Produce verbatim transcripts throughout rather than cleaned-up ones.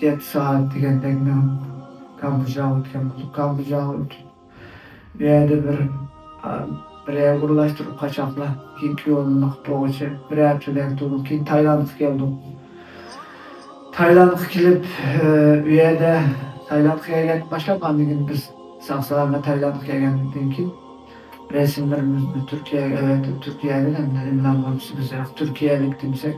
يەتتە سائەت دېگەندەك مېڭىپ، كامبودژاغا ئۆتكەن بولدۇق. كامبودژاغا ئۆتۈپ، ئۇ يەردە بىر، ئا، بىر يەرگە ئورۇنلاشتۇرۇپ قاچاقلار. كېيىنكى يولنى قىلىپ بولغۇچە بىر ھەپتىدەك تۇردۇق. كېيىن تايلاندقا كەلدۇق. تايلاندقا كېلىپ، ئە، ئۇ يەردە تايلاندقا كەلگەن باشلاپ، ئاندىن كېيىن بىز ساق-سالامەت تايلاندقا كەلگەندىن كېيىن رەسىملىرىمىزنى تۈركىيەگە ئەۋەتىپ، تۈركىيەدىن ئەمدى ئىملا بولۇپ، بىز تۈركىيەلىك دېمىسەك،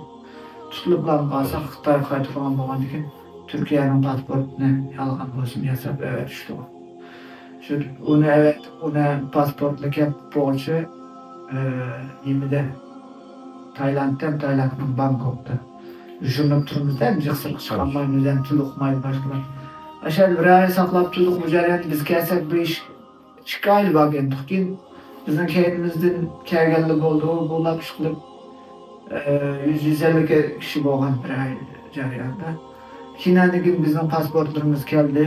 تۇتۇلۇپلا قالساق، خىتايغا قايتۇرغان بولغاندىكىن، تۈركىيەنىڭ پاسپورتىنى يالغان بولسىمۇ ياساپ ئەۋەتىشتۇق. شۇ، ئۇنى ئەۋەتتۇق، ئۇنى پاسپورتنى كەپ بولغۇچە، ئە، نېمىدە، تايلاندتا، تايلاندنىڭ بانكوكتا يوشۇرۇنۇپ تۇرىمىز-دە، جىق سىرتقا چىقالمايمىز، ھەم تىل ئۇقمايدۇ باشقىلار. ئاشۇ بىر ئاي ساقلاپ تۇردۇق بۇ جەرياننى. بىز كەلسەك، بۇ ئىش ئىككى ئايلا باركەنتۇق. كېيىن بىزنىڭ كەينىمىزدىن كەلگەنلا بولدى، ئۇ بۇلاپ ئىشقىلىپ، ئە، يۈز، يۈز ئەللىك كىشى بولغان بىر ئاي جەريانىدا. كېيىن ئاندىن كېيىن بىزنىڭ پاسپورتلىرىمىز كەلدى.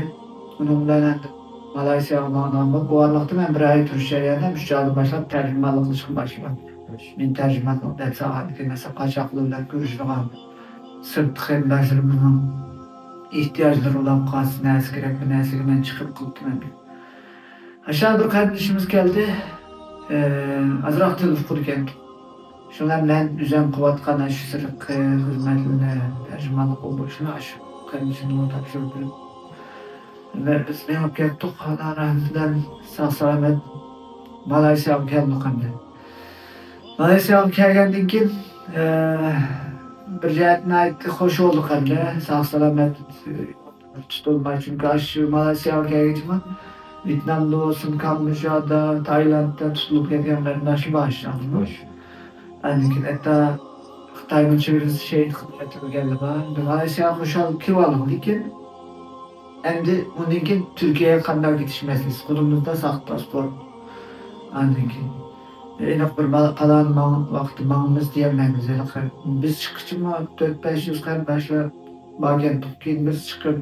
ئۇنىڭ بىلەن ئەمدى مالايسىياغا ماڭىدىغان بولۇپ، ئۇ ئارىلىقتا مەن بىر ئاي تۇرۇش جەريانىدا ئۈچ ئايدىن باشلاپ تەرجىمانلىق قىلىشقا باشلىدىم. مېنى تەرجىمانلىق دەپ سالغاندىكىن، مەسىلەن، قاچاقلار بىلەن كۆرۈشىدىغان، سىرتقى قېرىنداشلىرىمىزنىڭ ئېھتىياجلىرى بولۇپ قالسا، نەرسە كېرەك، بۇ نەرسىگە مەن چىقىپ قىلىپتىمەن. ئاشۇ بىر قېرىندىشىمىز كەلدى. ئازراق تىل ئۇقىدىكەن. شۇڭا مەن ئۆزۈم قىلىۋاتقان ئاشۇ سىرتقى خىزمەتلىرىنى، تەرجىمانلىق بولۇشىنى ئاشۇ قېرىندىشىمغا تاپشۇرۇپ بېرىپ، ۋە بىز مېڭىپ كەتتۇق. خۇدا رەھمىتى بىلەن ساق-سالامەت مالايسىياغا كەلدۇق ئەمدى. مالايسىياغا كەلگەندىن كېيىن، ئە، بىر جەھەتتىن ناھايىتى خوش بولدۇق ئەمدى. ساق-سالامەت تۇتۇلماي، چۈنكى ئاشۇ مالايسىياغا كەلگەنچىمۇ ۋيېتنامدا بولسۇن، كامبودژادا، تايلاندتا تۇتۇلۇپ كەتكەن قېرىنداشلار بار ئاشۇ. ئاندىن كېيىن ھەتتا خىتاينىڭ چېگرىسى شېھىت قىلىپ ئۆلتۈرۈلگەنلەر بار. ئەمدى مالايسىياغا خۇشال كېلىۋالدۇق، لېكىن ئەمدى ئۇندىن كېيىن تۈركىيەگە قانداق كېتىش مەسىلىسى، قولىمىزدا ساختا پاسپورت. ئاندىن كېيىن، ئېنىق بىر ما-، پالان ماڭ-، ۋاقىتتا ماڭىمىز دېيەلمەيمىز. ھېلىقى بىز چىققىچىمۇ تۆت بەش يۈز قېرىنداشلار باركەنتۇق. كېيىن بىز چىقىپ،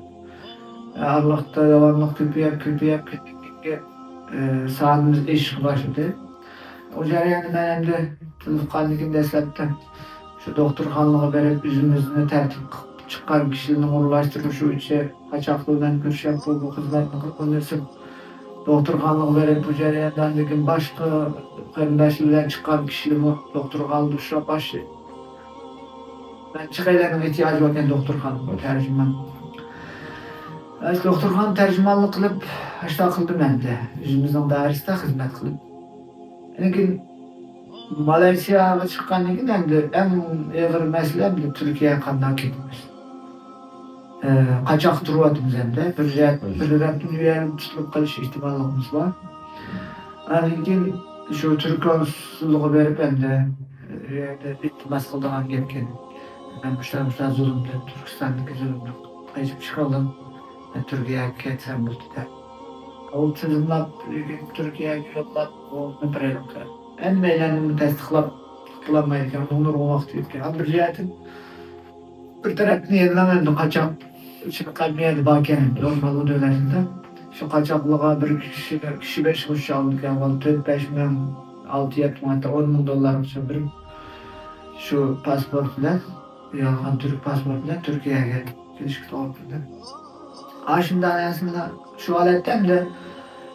ئارىلىقتا داۋاملىق كۆپىيىپ، كۆپىيىپ، كۆپىيىپ، ئە، سانىمىز ئېشىشقا باشلىدى. ئۇ جەرياندا مەن ئەمدى تىل ئۇققاندىن كېيىن دەسلەپتە شۇ دوختۇرخانىلارغا بېرىپ، ئۆزىمىزنى تەرتىپ قىلىپ چىققان كىشىلەرنىڭ ئورۇنلاشتۇرۇشى بويىچە قاچاقلار بىلەن كۆرۈشۈپ، بۇ، بۇ خىزمەتنى قىلىپ، ئۇنىڭدىن دوختۇرخانىلارغا بېرىپ، بۇ جەرياندا ئاندىن كېيىن باشقا قېرىنداشلار بىلەن چىققان كىشىلەرمۇ دوختۇرخانىدا ئۇچراپ باشلىدى. مەن چىقايلارنىڭ ئېھتىياجى باركەن دوختۇرخانىغا تەرجىمان. ئاشۇ دوختۇرخانا تەرجىمانلىق قىلىپ، ئاشۇنداق قىلدىم ئەمدى. ئۆزىمىزنىڭ دائىرىسىدە خىزمەت قىلىپ. لېكىن مالايسىياغا چىققاندىن كېيىن ئەمدى ئەڭ ئېغىر مەسىلە ئەمدى تۈركىيەگە قانداق كېتىمىز؟ ئە، قاچاق تۇرۇۋاتىمىز ئەمدى. بىر جەھەت، بىر تەرەپتىن ئۇ يەردە تۇتۇلۇپ قېلىش ئېھتىماللىقىمىز بار. ئاندىن كېيىن شۇ تۈرك كونسۇللۇقىغا بېرىپ ئەمدى، ئۇ يەردە ئىلتىماس قىلىدىغان گەپكەن. مەن مۇشۇنداق، مۇشۇنداق زۇلۇمدىن، تۈركىستاندىكى زۇلۇمدىن قېچىپ چىقىۋالدىم. مەن تۈركىيەگە كەتسەم بولدى دەپ. ئۇ تىزىملاپ، تۈركىيەگە يوللاپ، ئۇنى بىر ھەممەيلەننى تەستىقلاپ قىلالمايدىكەن، ئۇنىڭ نۇرغۇن ۋاقتى كېتىدىكەن. بىر جەھەتتىن، بىر تەرەپتىن يەنىلا ئەمدى قاچاق ئىچىدە قەلبىيەتى باركەن، نورمال ئۇ دۆلەتلەردە. شۇ قاچاقلىغا بىر كىشى، كىشى بەشىگە ئۇچۇش ئالىدىكەن، تۆت بەش مىڭ، ئالتە يەتتە مىڭ، ھەتتا ئون مىڭ دوللارغىچە بىر شۇ پاسپورت بىلەن، يالغان تۈرك پاسپورت بىلەن تۈركىيەگە كېلىشكە توغرا كېلدى. ئاشۇنداق نەرسىلەر شۇ ھالەتتە ئەمدى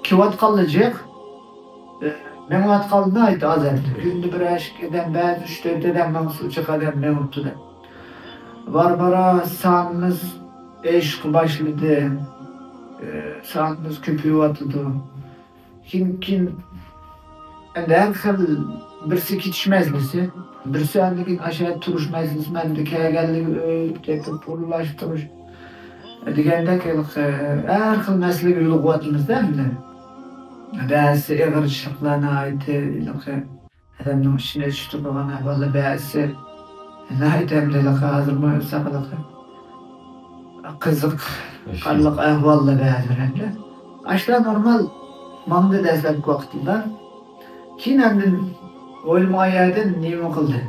كېلىۋاتقانلار جىق، ئە، مېڭىۋاتقانلار ناھايىتى ئاز ئەمدى. كۈندە بىر ئىككى ئادەم، بەزى ئۈچ تۆت ئادەم ماڭسا، ئۇ چاق ئادەم مېڭىپتۇ دەپ. بارا-بارا سانىمىز ئېشىشقا باشلىدى. ئە، سانىمىز كۆپىيىۋاتىدۇ. كېيىن، كېيىن ئەمدى ھەر خىل، بىرسى كېتىش مەسىلىسى، بىرسى ئاندىن كېيىن ئاشۇ يەردە تۇرۇش مەسىلىسى، ئەمدى كەلگەنلىكى ئۆي تېپىپ ئورۇنلاشتۇرۇش دېگەندەك ھېلىقى ھەر خىل مەسىلىگە يولۇقۇۋاتىمىزدا ئەمدى. بەزىسى ئېغىر ئىشلىقلار ناھايىتى ھېلىقى ئادەمنىڭ ئىچىنى ئېچىشتۇرىدىغان ئەھۋالدا، بەزىسى ناھايىتى ئەمدى ھېلىقى ھازىرمۇ ئۆتسە ھېلىقى قىزىقارلىق ئەھۋالدا بەزىلىرى ئەمدى. ئاشۇلار نورمال ماڭدى دەسلەپكى ۋاقتىدا. كېيىن ئاندىن ئويلىمىغان يەردىن نېمە قىلدى؟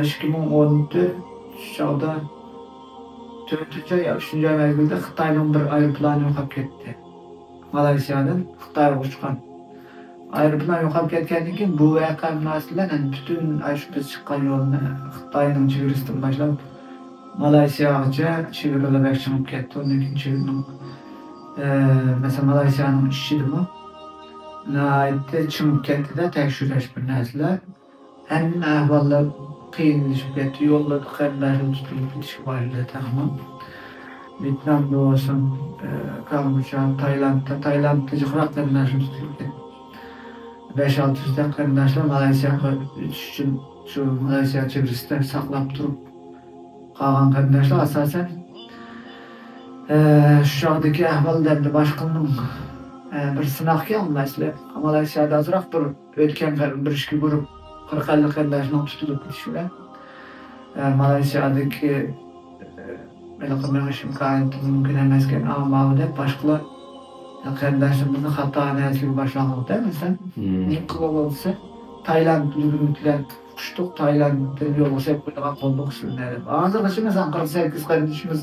ئىككى مىڭ ئون تۆت شۇ چاغدا تۆتىنچى ئاي يا ئۈچىنچى ئاي مەزگىلدە خىتاينىڭ بىر ئايروپىلانى يوقاپ كەتتى. مالايسىيادىن خىتايغا ئۇچقان. ئايروپىلان يوقاپ كەتكەندىن كېيىن بۇ ۋەقە مۇناسىۋىتى بىلەن پۈتۈن ئاشۇ بىز چىققان يولنى خىتاينىڭ چېگرىسىدىن باشلاپ مالايسىياغىچە چېگرىلار بەك چىڭىپ كەتتى. ئۇندىن كېيىن چېگرىنىڭ، ئە، مەسىلەن، مالايسىيانىڭ ئىچىدىمۇ ناھايىتى چىڭىپ كەتتى-دە، تەكشۈرۈش بىر نەرسىلەر. ھەممە ئەھۋاللار قىيىنلىشىپ كەتتى. يوللاردا قېرىنداشلار تۇتۇلۇپ كېتىشكە باشلىدى تېخىمۇ. ۋيېتنامدا بولسۇن، ئە، كامبودژا، تايلاندتا، تايلاندتا جىقراق قېرىنداشلار تۇتۇلۇپ كەتتى. بەش-ئالتە يۈزدەك قېرىنداشلار مالايسىياغا ئۆتۈش ئۈچۈن شۇ مالايسىيا چېگرىسىدا ساقلاپ تۇرۇپ قالغان قېرىنداشلار ئاساسەن، ئە، شۇ چاغدىكى ئەھۋال ئەمدى باشقىنىڭ، ئە، بىر سىناقكەن مەسىلە. مالايسىيادا ئازراق بىر ئۆتكەن قېرىن بىر ئىككى گۇرۇپ قىرىق ئەللىك قېرىنداشنىڭ تۇتۇلۇپ كېتىشى بىلەن، ئە، مالايسىيادىكى، ئە، ھېلىقى مېڭىش ئىمكانىيىتى مۇمكىن ئەمەسكەن، ئاۋۇ ماۋۇ دەپ باشقىلار قېرىنداشلىرىمىزنى خاتا نەرسىگە باشلانغاندا، مەسىلەن، مم. نېمە قىلغان بولسا، تايلاند يۈرگۈنلۈكلەر ئۇقۇشتۇق، تايلاندتىن يولغا سېلىپ قويىدىغان قىلدۇق سىلەرنى دەپ. ھازىرغىچە، مەسىلەن، قىرىق سەككىز قېرىندىشىمىز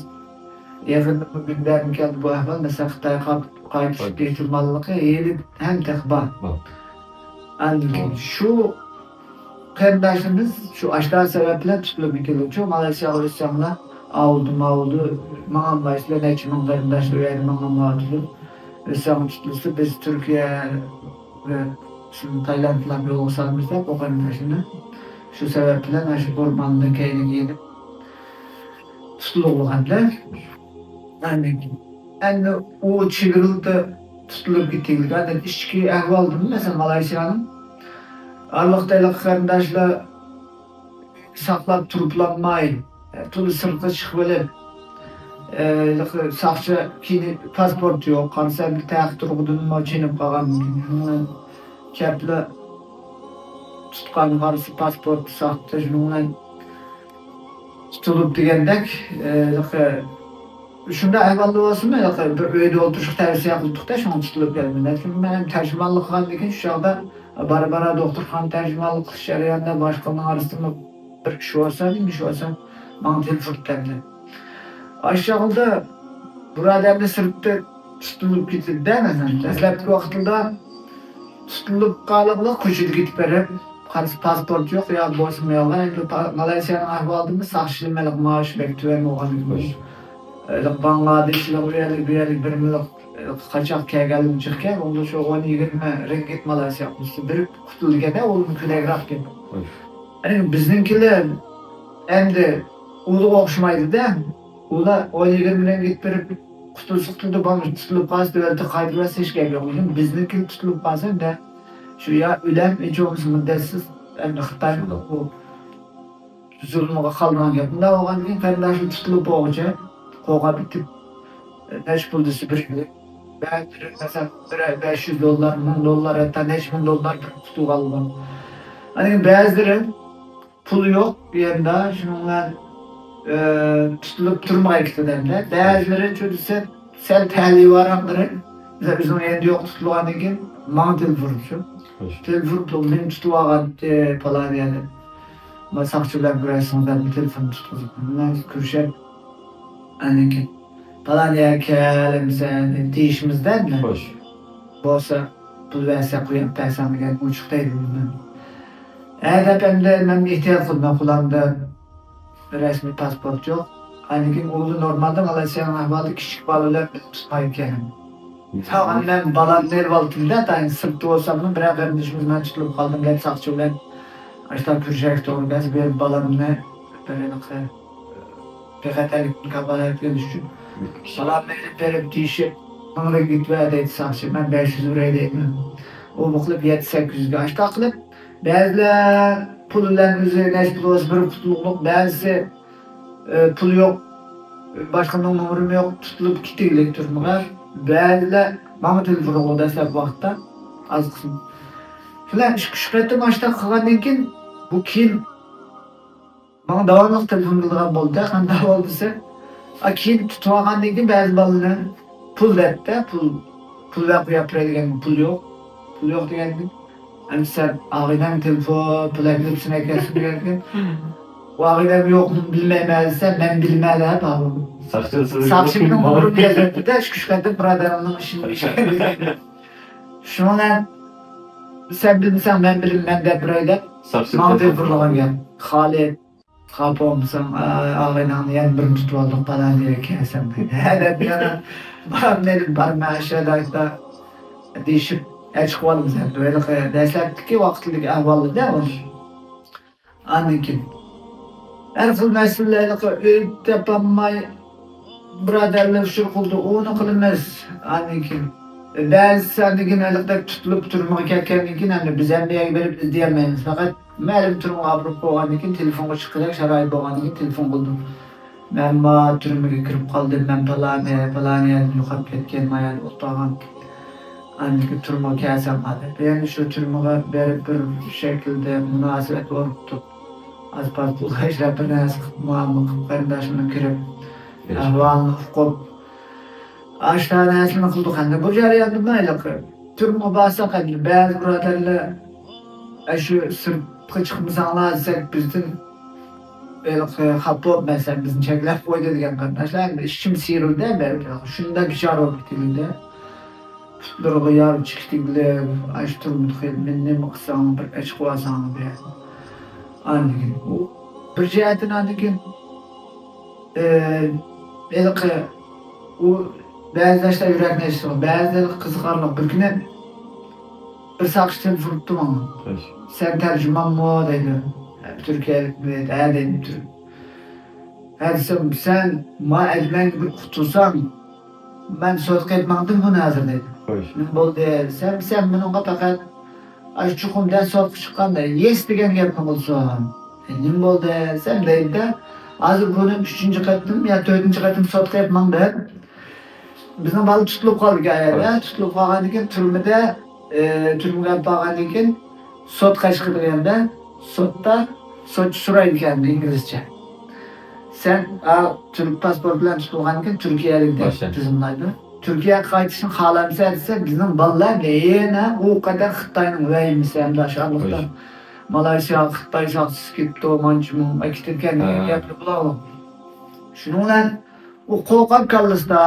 يېقىندا بۇ گۈندەمگە كەلدى بۇ ئەھۋال، مەسىلەن، خىتايغا قايتىش ئېھتىماللىقى ھېلى ھەم تېخى بار. بار. ئاندىن كېيىن شۇ قېرىنداشلىرىمىز شۇ ئاشۇنداق سەۋەب بىلەن تۇتۇلۇپ كېتىدۇ. شۇ مالايسىياغا ئۆتسەڭلار، ئاۋۇدۇ، ماۋۇدۇ، ماڭالمايسىلەر، نەچچە مىڭ قېرىنداشلار ئۇ يەردە ماڭالمايۋاتىدۇ. ئۆتسەڭ تۇتۇلسا، بىز تۈركىيە ۋە شۇ تايلاندلارنى يولغا سالىمىز دەپ، ئۇ قېرىنداشلىرىنى شۇ سەۋەب بىلەن ئاشۇ ئورماندا كەينىگە يېنىپ تۇتۇلغاندا، ئەمدى ئۇ چېگرىلىدا تۇتۇلۇپ كېتىلگەن ئىچكى ئەھۋالدىمۇ، مەسىلەن، مالايسىيانىڭ ئارىلىقتا ھېلىقى قېرىنداشلار ساقلاپ تۇرۇپلانماي، تولا سىرتقا چىقىۋېلىپ، ئە، ھېلىقى ساقچى كىيىنى، پاسپورت يوق، قارىسا، بىر تەخت تۇرغۇدىنمۇ چېنىپ قالغان، كەپلا تۇتقان، قارىسا، پاسپورت ساختا، شۇنىڭ بىلەن تۇتۇلۇپ دېگەندەك، ئە، ھېلىقى شۇنداق ئەھۋالدا بولسىمۇ، ھېلىقى بىر ئۆيدە ئولتۇرۇشقا تەۋسىيە قىلدۇق-دە، شۇڭا تۇتۇلۇپ كەلدىم. لېكىن مەن تەرجىمانلىق قىلغاندىن كېيىن شۇ چاغدا بارا-بارا دوختۇرخانا تەرجىمانلىق قىلىش جەريانىدا باشقىلارنىڭ ئارىسىدىمۇ بىر ئىش بولسا، نېمە ئىش بولسا، ماڭا تېلېفون كەلدى. ئاشۇ چاغدا بۇرادەرنى سىرتتا تۇتۇلۇپ كېتىدۇ-دە، مەسىلەن. دەسلەپكى ۋاقتىدا تۇتۇلۇپ قالغىلى كوچىدا كېتىپ بېرىپ، قارىسا پاسپورت يوق، يا بولسىمۇ يالغان. ئەمدى پا-، مالايسىيانىڭ ئەھۋالىدىمۇ ساقچىلار مەلىك مائاش بەك تۆۋەن بولغاندىكىن. خوش. ئە، باڭلادېشلىق، ئۇ يەرلىك، بۇ يەرلىك بىر مىللىق، ئە، قاچاق كەلگەنلىرىمۇ جىقكەن، ئۇندا شۇ ئون يىگىرمە رىنگىت مالايسىيا ئاقمىسى بېرىپ قۇتۇلىدىكەن، ئۇنىڭ كۆنەكرەك گەپ. خوش. يەنى بىزنىڭكىلەر ئەمدى ئۇلىغا ئوخشىمايدۇ-دە. ئۇلار ئون يىگىرمە رىنگىت بېرىپ قۇتۇلسا قۇتۇلدى، بولمىسا تۇتۇلۇپ قالسا دۆلەتكە قايتۇرۇۋەتسە ھېچ گەپ يوق. لېكىن بىزنىڭكى تۇتۇلۇپ قالسا، ئەمدى شۇ يا ئۆلەم، ھېچ بولمىسا مۇددەتسىز، ئەمدى خىتاينىڭ بۇ زۇلمىغا قالىدىغان گەپ. مۇنداق بولغاندىكىن قېرىنداشلار تۇتۇلۇپ بولغۇچە قوغلاپ كېتىپ، نەچچە پۇل دېسە بىر يىل. بەزىلىرى مەسىلەن بىر بەش يۈز دوللار، مىڭ دوللار، ھەتتا نەچچە مىڭ دوللار بېرىپ قۇتۇلغانلار بار. لېكىن بەزىلىرى پۇل يوق بۇ يەردە، شۇنىڭ بىلەن، ئە، تۇتۇلۇپ تۈرمىگە كېتىدۇ ئەمدى. بەزىلىرى شۇ دېسە سەل تەلىيى بارلىرى، مەسىلەن، ئۆزىنىڭ يېنىدا يوق تۇتۇلغاندىن كېيىن ماڭا تېلېفون ئۇرۇپ شۇ. خوش. تېلېفون ئۇرۇپ، مېنى تۇتۇۋالغانتى پالان يەردە. ما ساقچى بىلەن كۆرۈشسىڭىز دەپ تېلېفون تۇتقۇزۇپ، مەن كۆرۈشەپ، ئاندىن كېيىن پالان يەرگە كەل ئەمىسە دېيىشىمىزدە، خوش. بولسا پۇل بەرسە قويۇپ بەرسەڭ دېگەن ئوچۇق دەيدۇ. ھە دەپ ئەمدى مەن ئېھتىيات قىلدىم، قولۇمدا رەسمىي پاسپورت يوق. ئاندىن كېيىن ئۇ نورمالدا مالايسىيانىڭ ئەھۋالىدا كىچىك بالا بىلەن بىللە تۇتمايدىكەن. ساغىن مەن بالامنى ئېلىپ ئالدىم-دە، تايىن سىرتتا بولساممۇ بىرەر قېرىندىشىمىز مەن تۇتۇلۇپ قالدىم دەپ ساقچى بىلەن ئاشتا كۆرۈشەك توغرا كەلسە، بۇ يەردە بالامنى بىر ھېلىقى بىخەتەرلىكنى كاپالەتلىك قىلىش ئۈچۈن بالامنى ئېلىپ بېرىپ دېيىشىپ، مىڭ رىنگىت بەر دەيدۇ ساقچى، مەن بەش يۈز بېرەي دەيمەن. ئۇ بۇ قىلىپ يەتتە سەككىز يۈزگە ئاشتا قىلىپ، بەزىلەر پۇل بىلەن ئۆزى نەچچە پۇل بولسا بىر قۇتۇلۇقلۇق، بەزىسى، ئە، پۇل يوق، باشقىنىڭ نومۇرىمۇ يوق، تۇتۇلۇپ كېتىگلىك تۈرمىگە. بەزىلەر ماڭا تېلېفون قىلىدۇ دەسلەپ ۋاقىتتا، ئاز قىسمى. شۇلار ئىككى ئۈچ قېتىم ئاشتا قىلغاندىن كېيىن، بۇ كېيىن ماڭا داۋاملىق تېلېفون قىلىدىغان بولدى. قانداق بولدى دېسە، ئا، كېيىن تۇتۇۋالغاندىن كېيىن بەزى بالىلار پۇل دەپتە، پۇل، پۇل بەر قويۇپ بېرەي دېگەن، پۇل يوق. پۇل يوق دېگەندىن، ئەمدى سەن ئاغىنەڭ تېلېفون، پۇل ئەكېلىپ سېنى ئەكەلسۇن دېگەندىن، ئۇ ئاغىنەم يوقمۇ بىلمەيمەن دېسە، مەن بىلمەيمەن دەپ، ساقچى ساقچىنىڭ نومۇرىنى يازدى-دە، ئىككى ئۈچ قېتىم بۇرادەرنىڭ ئىشىنى ئىشىنىپ. شۇنىڭ بىلەن سەن بىلمىسەڭ مەن بىلىمەن دەپ بېرەي دەپ، ساقچى ماڭا تېلېفون قىلغان گەپ. خالىد، خاپا بولمىساڭ، ئا-، ئاغىنەڭنى يەنە بىرنى تۇتۇپ ئالدۇق، پالان يەرگە كەلسەڭ دېدى. ھە دەپ يەنە بارامنى ئېلىپ بارمەن ئاشۇ يەردە دېيىشىپ ئەچىقىۋالىمىز ئەمدى. ھېلىقى دەسلەپتىكى ۋاقىتلىق ئەھۋالدا ئۇنى. ئاندىن كېيىن ھەر خىل مەسىلىلەرنى ئۆيدە تاپالماي، بۇرادەرلەر ئۇچۇر قىلدى، ئۇنى قىلىمىز. ئاندىن كېيىن بەزىسى ئاندىن كېيىن ھېلىقىدەك تۇتۇلۇپ تۈرمىگە كەتكەندىن كېيىن ئەمدى بىز ھەممە يەرگە بېرىپ ئىزدىيەلمەيمىز. پەقەت مەلۇم تۈرمىگە ئاپىرىپ قويغاندىن كېيىن تېلېفونغا چىققۇدەك شارائىت بولغاندىن كېيىن تېلېفون قىلدىم. مەن ما تۈرمىگە كىرىپ قالدىم، مەن پالانى، پالانى يەردىن يوقاپ كەتكەن، ما يەردە ئولتۇرغان. ئاندىن كېيىن تۈرمىگە كەلسەم ئادەم. يەنە شۇ تۈرمىگە بېرىپ بىر شەكىلدە مۇناسىۋەت ئورنىتىپ، ئاز-پاز پۇل خەجلەپ، بىر نەرسە قىلىپ، مۇئامىلە قىلىپ، قېرىنداشلىرىمنى كۆرۈپ، ئەھۋالىنى ئۇقۇپ، ئاشۇنداق نەرسىلەرنى قىلدۇق. ئەمدى بۇ جەرياندا ھېلىقى تۈرمىگە بارساق، ئەمدى بەزى بۇرادەرلەر، ئە، شۇ سىرتقا چىقمىساڭلار دېسەك، بىزدىن ھېلىقى خاپا بولۇپ، مەسىلەن، بىزنى چەكلەپ قويدى دېگەن قېرىنداشلار، ئەمدى ئىچىم سىيرىلدى، بەلكى شۇنداق بىچارە بولۇپ كېتىلدى. پۇتلىرىغا يارا چىكىتىگلىك، ئاشۇ تۈرمىدە خېلى مېنى نېمە قىلساڭ، بىر ئەچ قىلىۋالساڭ دېگەن. ئاندىن كېيىن ئۇ بىر جەھەتتىن ئاندىن كېيىن، ئى، ھېلىقى ئۇ بەزى ئىشلار يۈرەكنى ئېچىدىغان، بەزى ھېلىقى قىزىقارلىق. بىر كۈنى بىر ساقچى تېلېفون قىلىپتۇ ماڭا. سەن تەرجىمانمۇ دەيدۇ. تۈركىيەلىكمۇ دەيدۇ. ھە دەيدۇ. ھە دېسەم، سەن ما ئەجمەنگە بىر ئۇقتۇرساڭ، مەن سوتقا ئېلىپ ماڭدىم بۇنى ھازىر دەيدۇ. نېمە بولدى دېسەم، سەن بۇنىڭغا پەقەت ئاشۇ چوقۇم دە سوتقا چىققاندا يېس دېگەن گەپنى قىلسۇن. نېمە بولدى دېسەم دەيدۇ-دە، ھازىر بۇنى ئۈچىنچى قېتىم يا تۆتىنچى قېتىم سوتقا ئېلىپ ماڭدىم. بىزنىڭ بالا تۇتۇلۇپ قالدى ئايەردە. تۇتۇلۇپ قالغاندىن كېيىن تۈرمىدە، ئى، تۈرمىگە ئېلىپ بارغاندىن كېيىن سوتقا چىقىدىغاندا، سوتتا سوتچى سورايدىكەن ئىنگلىزچە. سەن، ئا، تۈرك پاسپورت بىلەن تۇتۇلغاندىن كېيىن تۈركىيەلىك دەپ تىزىملايدۇ. تۈركىيەگە قايتىشنى خالامسەن دېسە، بىزنىڭ بالىلار يەنە ئۇ قەدەر خىتاينىڭ ۋەھىمىسى ھەمدە شادلىقتا مالايسىياغا خىتاي ساقچىسى كېتىپتۇ، مانچە مىڭ كېتىدىكەن دېگەن گەپنى قىلاغلىق. شۇنىڭ بىلەن ئۇ قورقۇپ كاللىسىدا،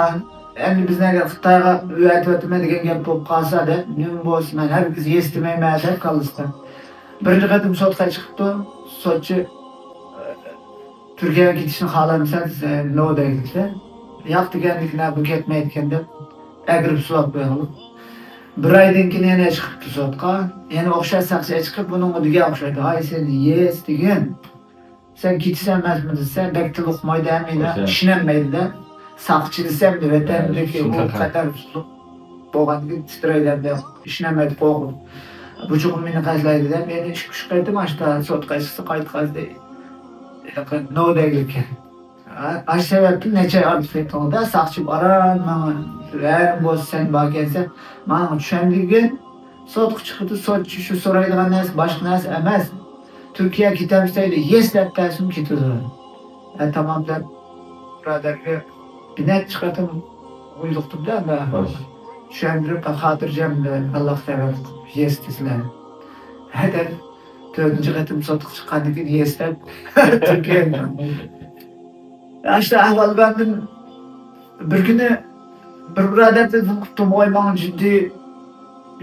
ئەمدى بىزنى ئەگەر خىتايغا ئەۋەتىۋېتىمەن دېگەن گەپ بولۇپ قالسا دەپ، نېمە بولسا مەن ھەرگىز يېس دېمەيمەن دەپ كاللىسىدا. بىرىنچى قېتىم سوتقا چىقىپتۇ. سوتچى، تۈركىيەگە كېتىشنى خالامسەن دېسە، نو دەيدىكەن. ياق دېگەندىكىن، بۇ كەتمەيدىكەن دەپ ئەگرىپ سولاپ قويغان. بىر ئايدىن كېيىن يەنە چىقىپتۇ سوتقا. يەنە ئوخشاش ساقچى چىقىپ بۇنىڭغا دېگەن ئوخشايدۇ. ھاي سېنى يېس دېگىن. سەن كېتىسەن ئەمەسمۇ دېسە، بەك تىل ئۇقمايدۇ ھەم مېنى ئىشىنەلمەيدۇ-دە. ساقچى دېسەم، ۋەتەندىكى ئۇ قەدەر بولغاندىكىن تىترەيدۇ ھەم ئىشىنەلمەيدۇ، قورقىدۇ. بۇ چوقۇم مېنى قەستلەيدۇ دەپ، يەنە ئىككى ئۈچ قېتىم ئاشتا سوتقا چىقسا قايتا قازدى. نو دەيدىكەن. ئاشۇ سەۋەبتىن نەچچە ئاي ئارتۇق كەتتىڭىز-دە، ساقچى ئاران ماڭا، ھەر بولسا سەن باركەنسەن، ماڭا چۈشەندۈرگىن. سوتقا چىقىدۇ، سوتچى شۇ سورايدىغان نەرسە باشقا نەرسە ئەمەس. تۈركىيەگە كېتەمسەن دەيدۇ، يېس دەپ بەرسىمۇ كېتىدۇ. ھە، تامام دەپ، بۇرادەرگە بىر نەچچە قېتىم ئويلۇقتۇم-دە، چۈشەندۈرۈپ، خاتىرجەم بىر ئاللاغا تەۋەككۈل قىلىپ، يېس دېسىلە. ھە دەپ، تۆتىنچى قېتىم سوتقا چىققاندىن كېيىن يېس دەپ، تۈركىيەگە ئاشۇنداق ئەھۋال بەردىم. بىر كۈنى بىر بۇرادەر تېلېفون قىپتۇ، ۋاي، ماڭا جىددىي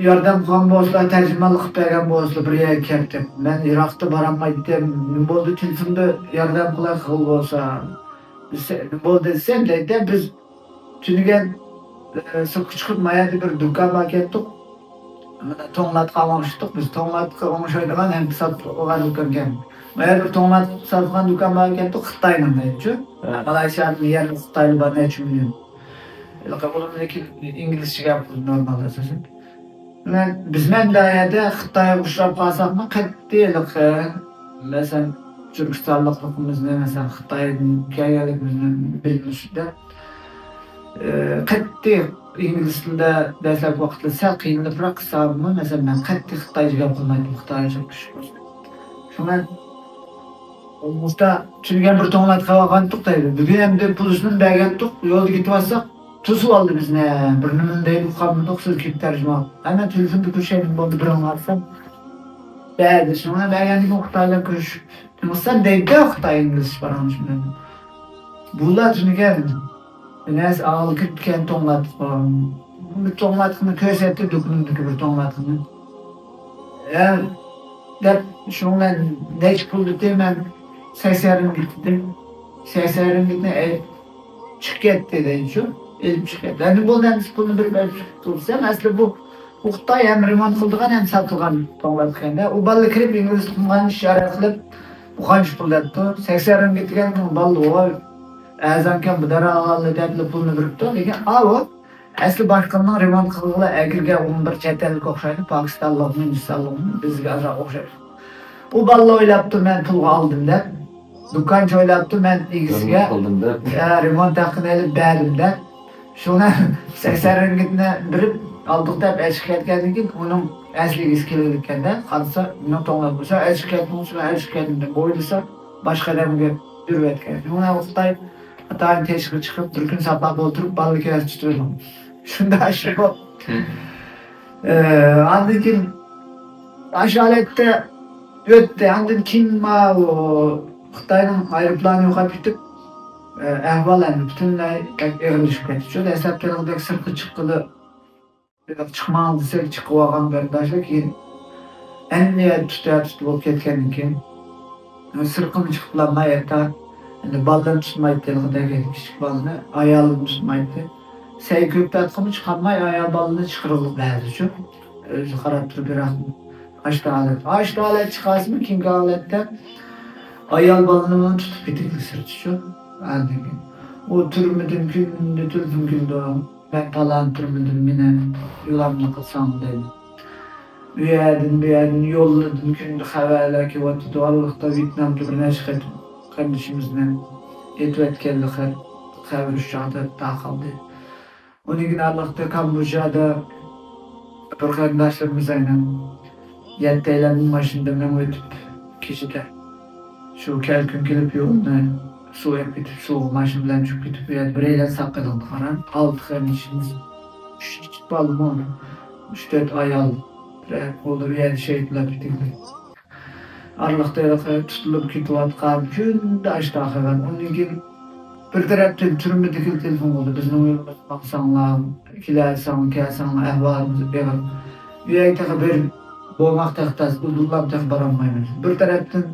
ياردەم قىلغان بولسىلا، تەرجىمانلىق قىلىپ بەرگەن بولسىلا، بىر يەرگە كەپ دەپ. مەن يىراقتا بارالمايتتىم. نېمە بولدى، تېلېفوندا ياردەم قىلاي قىل بولسا. بىز، نېمە بولدى دېسەم دەيدۇ، بىز تۈنۈگۈن، ئە، سىرتقا چىقىپ، ما يەردە بىر دۇكان بار كەتتۇق. مانا توڭلاتقا ئوڭشىتتۇق. بىز توڭلاتقا ئوڭشايدىغان ھەم ساتىدىغان دۇكانكەن. ما يەردە بىر توڭلاتقا ساتىدىغان دۇكان بار كەتتۇق، خىتاينىڭ دەيدۇچۇ. مالايسىيادىن يەرلىك خىتايلار بار، نەچچە مىليون. ھېلىقى ئۇلارنىڭكى ئىنگلىزچە گەپ قىلىدۇ نورمال ئاساسەن. مەن، بىز مەن دائىرىدە خىتايغا ئۇچراپ قالساقمۇ قەتئىي ھېلىقى، مەسىلەن، تۈركىستانلىقلىقىمىزنى، مەسىلەن، خىتايدىن كەلگەنلىكىمىزنى بىلمىسىدە، ئى، قەتئىي ئىنگلىز تىلىدا دەسلەپكى ۋاقىتتا سەل قىينىلىپراق قىلساممۇ، مەسىلەن، مەن قەتئىي خىتايچە گەپ قىلمايتتىم، خىتايچە كۈچ بولسا. شۇڭا ئۇمۇردا تۈنۈگۈن بىر توڭلاتقا بارغانتۇق دەيدۇ. بۈگۈن ئەمدى پۇلىسىنى بەرگەنتۇق، يولدا كېتىۋاتساق، توسۇۋالدى بىزنى. بىر نېمىنى دەيدۇ، ئۇقالمىدۇق، سىز كېلىپ تەرجىمە قىلىڭ. ھەممە تېلېفوندا كۆرۈشەيلى بولدى، بىرىڭلارسام. بەردى، شۇڭا بەرگەندىن كېيىن خىتايلار كۆرۈشۈپ، نېمىسەن دەيدۇ، خىتاي ئىنگلىزچە پاراڭلىشىپ. بۇلار تۈنۈگۈن نەرسە ئاغلىق كىرىپتىكەن، توڭلاتقۇ. بىر توڭلاتقۇنى كۆرسەتتى، دۇكىنىمدىكى بىر توڭلاتقۇنى. ھە، دەپ، شۇنىڭ بىلەن نەچچە پۇل دېدى، مەن سەكسەن رىڭگىتتىن، سەكسەن رىڭگىتنى ئېلىپ چىقىپ كەتتى دەيدىچۇ. ئېلىپ چىقىپ كەتتى. ئەمدى بولدى، ئەمدى پۇلنى بېرىپ ئېلىپ چىقىپ تۇرسام، ئەسلى بۇ، بۇ خىتاي ھەم رېمونت قىلىدىغان، ھەم ساتىدىغان توڭلاپ كەلدى. ئۇ بالا كىرىپ ئىنگلىز قىلغان ئىشارە قىلىپ، بۇ قانچە پۇل دەپتۇ. سەكسەن رىڭگىت دېگەن بۇ بالا، ۋاي، ئەرزانكەن بۇ دەرھال دەپلا پۇلنى بېرىپتۇ. لېكىن ئاۋۇ ئەسلى باشقىنىڭ رېمونت قىلغىلى ئەكىرگەن ئۇنىڭ بىر چەت ئەللىك ئوخشايدۇ، پاكىستانلىقمۇ، ھىندىستانلىقمۇ، بىزگە ئازراق ئوخشايدۇ. ئۇ بالىلار ئويلاپتۇ، مەن پۇلغا ئالدىم دەپ. دۇكانچى ئويلاپتۇ، مەن ئىگىسىگە، رېمونت قىلدىم دەپ. ئە، رېمونت ھەققىنى ئېلىپ بەردىم دەپ. شۇڭا سەكسەن رىڭگىتنى بېرىپ ئالدۇق دەپ ئەچىقىپ كەتكەندىن كېيىن، ئۇنىڭ ئەسلى ئىگىسى كېلىۋېتىپكەندە، قارىسا، مېنىڭ توڭلاپ قويسا، ئەچىقىپ كەتتىڭىز، ئەچىقىپ كەتتىم دەپ ئويلىسا، باشقا ئادەمگە بېرىۋەتكەن. شۇڭا خىتاي ئاتايىن تېشىغا چىقىپ، بىر كۈن ساقلاپ ئولتۇرۇپ، بالىنى كەلسە تۇتۇۋېلىڭ. شۇنداق ئىش بۇ. ئە، ئاندىن كېيىن ئاشۇ ھالەتتە ئۆتتى. ئاندىن كېيىن ماۋۇ خىتاينىڭ ئايروپىلانى يوقاپ كېتىپ، ئە، ئەھۋال ئەمدى پۈتۈنلەي بەك ئېغىرلىشىپ كەتتىچۇ. دەسلەپتە ھېلىقىدەك سىرتقا چىققىلى، چىقماڭ دېسەك، چىقىۋالغان قېرىنداشلار كېيىن ئەمدى تۇتۇپ، تۇتۇپ بولۇپ كەتكەندىن كېيىن، سىرتقىمۇ چىقىپ بولالماي، ھەتتا ئەمدى بالىلىرىنى تۇتمايتتى، ھېلىقىدەك كىچىك بالىنى، ئايالىنى تۇتمايتتى. سەي كۆكتاتقىمۇ چىقالماي، ئايال بالىنى چىقىرغىلى بەزىچۇ. ئۆزى قاراپ تۇرۇپ، بىراق ئاشتا ھالەت. ئاشتا ھالەت چىقارسىمۇ، كېيىنكى ھالەتتە ئايال بالىنى تۇتۇپ كېتىدۇ سىرتىچۇ. ئاندىن كېيىن ئۇ تۈرمىدىن كۈندە تېلېفون كېلىدۇ. مەن پالان تۈرمىدىن، مېنى يۇلامنى قىلساڭ دەيدۇ. ئۇ يەردىن، بۇ يەردىن يوللىدىم، كۈندە خەۋەرلەر كېلىۋاتىدۇ. ئارىلىقتا ۋيېتنامدا بىر نەچچە قېتىم قېرىندىشىمىزنى ئېتىۋەتكەنلىكى، قەبرە ئۈچ چاغدا تاقالدى. ئۇنىڭ كېيىن ئارىلىقتا كامبودژادا بىر قېرىنداشلىرىمىز ئەينەن يەتتەيلەننىڭ ماشىنىدا مېڭىۋېتىپ، كېچىدە شۇ كەلكۈن كېلىپ يولنى سۇ ئېقىپ كېتىپ، سۇغا ماشىنا بىلەن چۈشۈپ كېتىپ، ئۇ يەردە بىرەيلەن ساقىيدىغان قارا، ئالتە قېرىندىشىمىز، ئۈچ كىچىك بالىمۇ، ئۈچ تۆت ئايال، بىرەر ئۇلار ئۇ يەردە شېھىت بولۇپ كېتىلدى. ئارىلىقتا ھېلىقى تۇتۇلۇپ كېتىۋاتقان كۈندە ئاشتا خەۋەر. ئۇندىن كېيىن بىر تەرەپتىن تۈرمىدىكى تېلېفون قىلدى، بىزنىڭ يولىمىزدا ماڭساڭلار، كېلەلىسەڭلار، كەلسەڭلار، ئەھۋالىمىز ئېغىر. ئۇ يەرگە تېخى بېرىپ بولماق تېخى تەس، ئۇدۇللاپ تېخى بارالمايمىز. بىر تەرەپتىن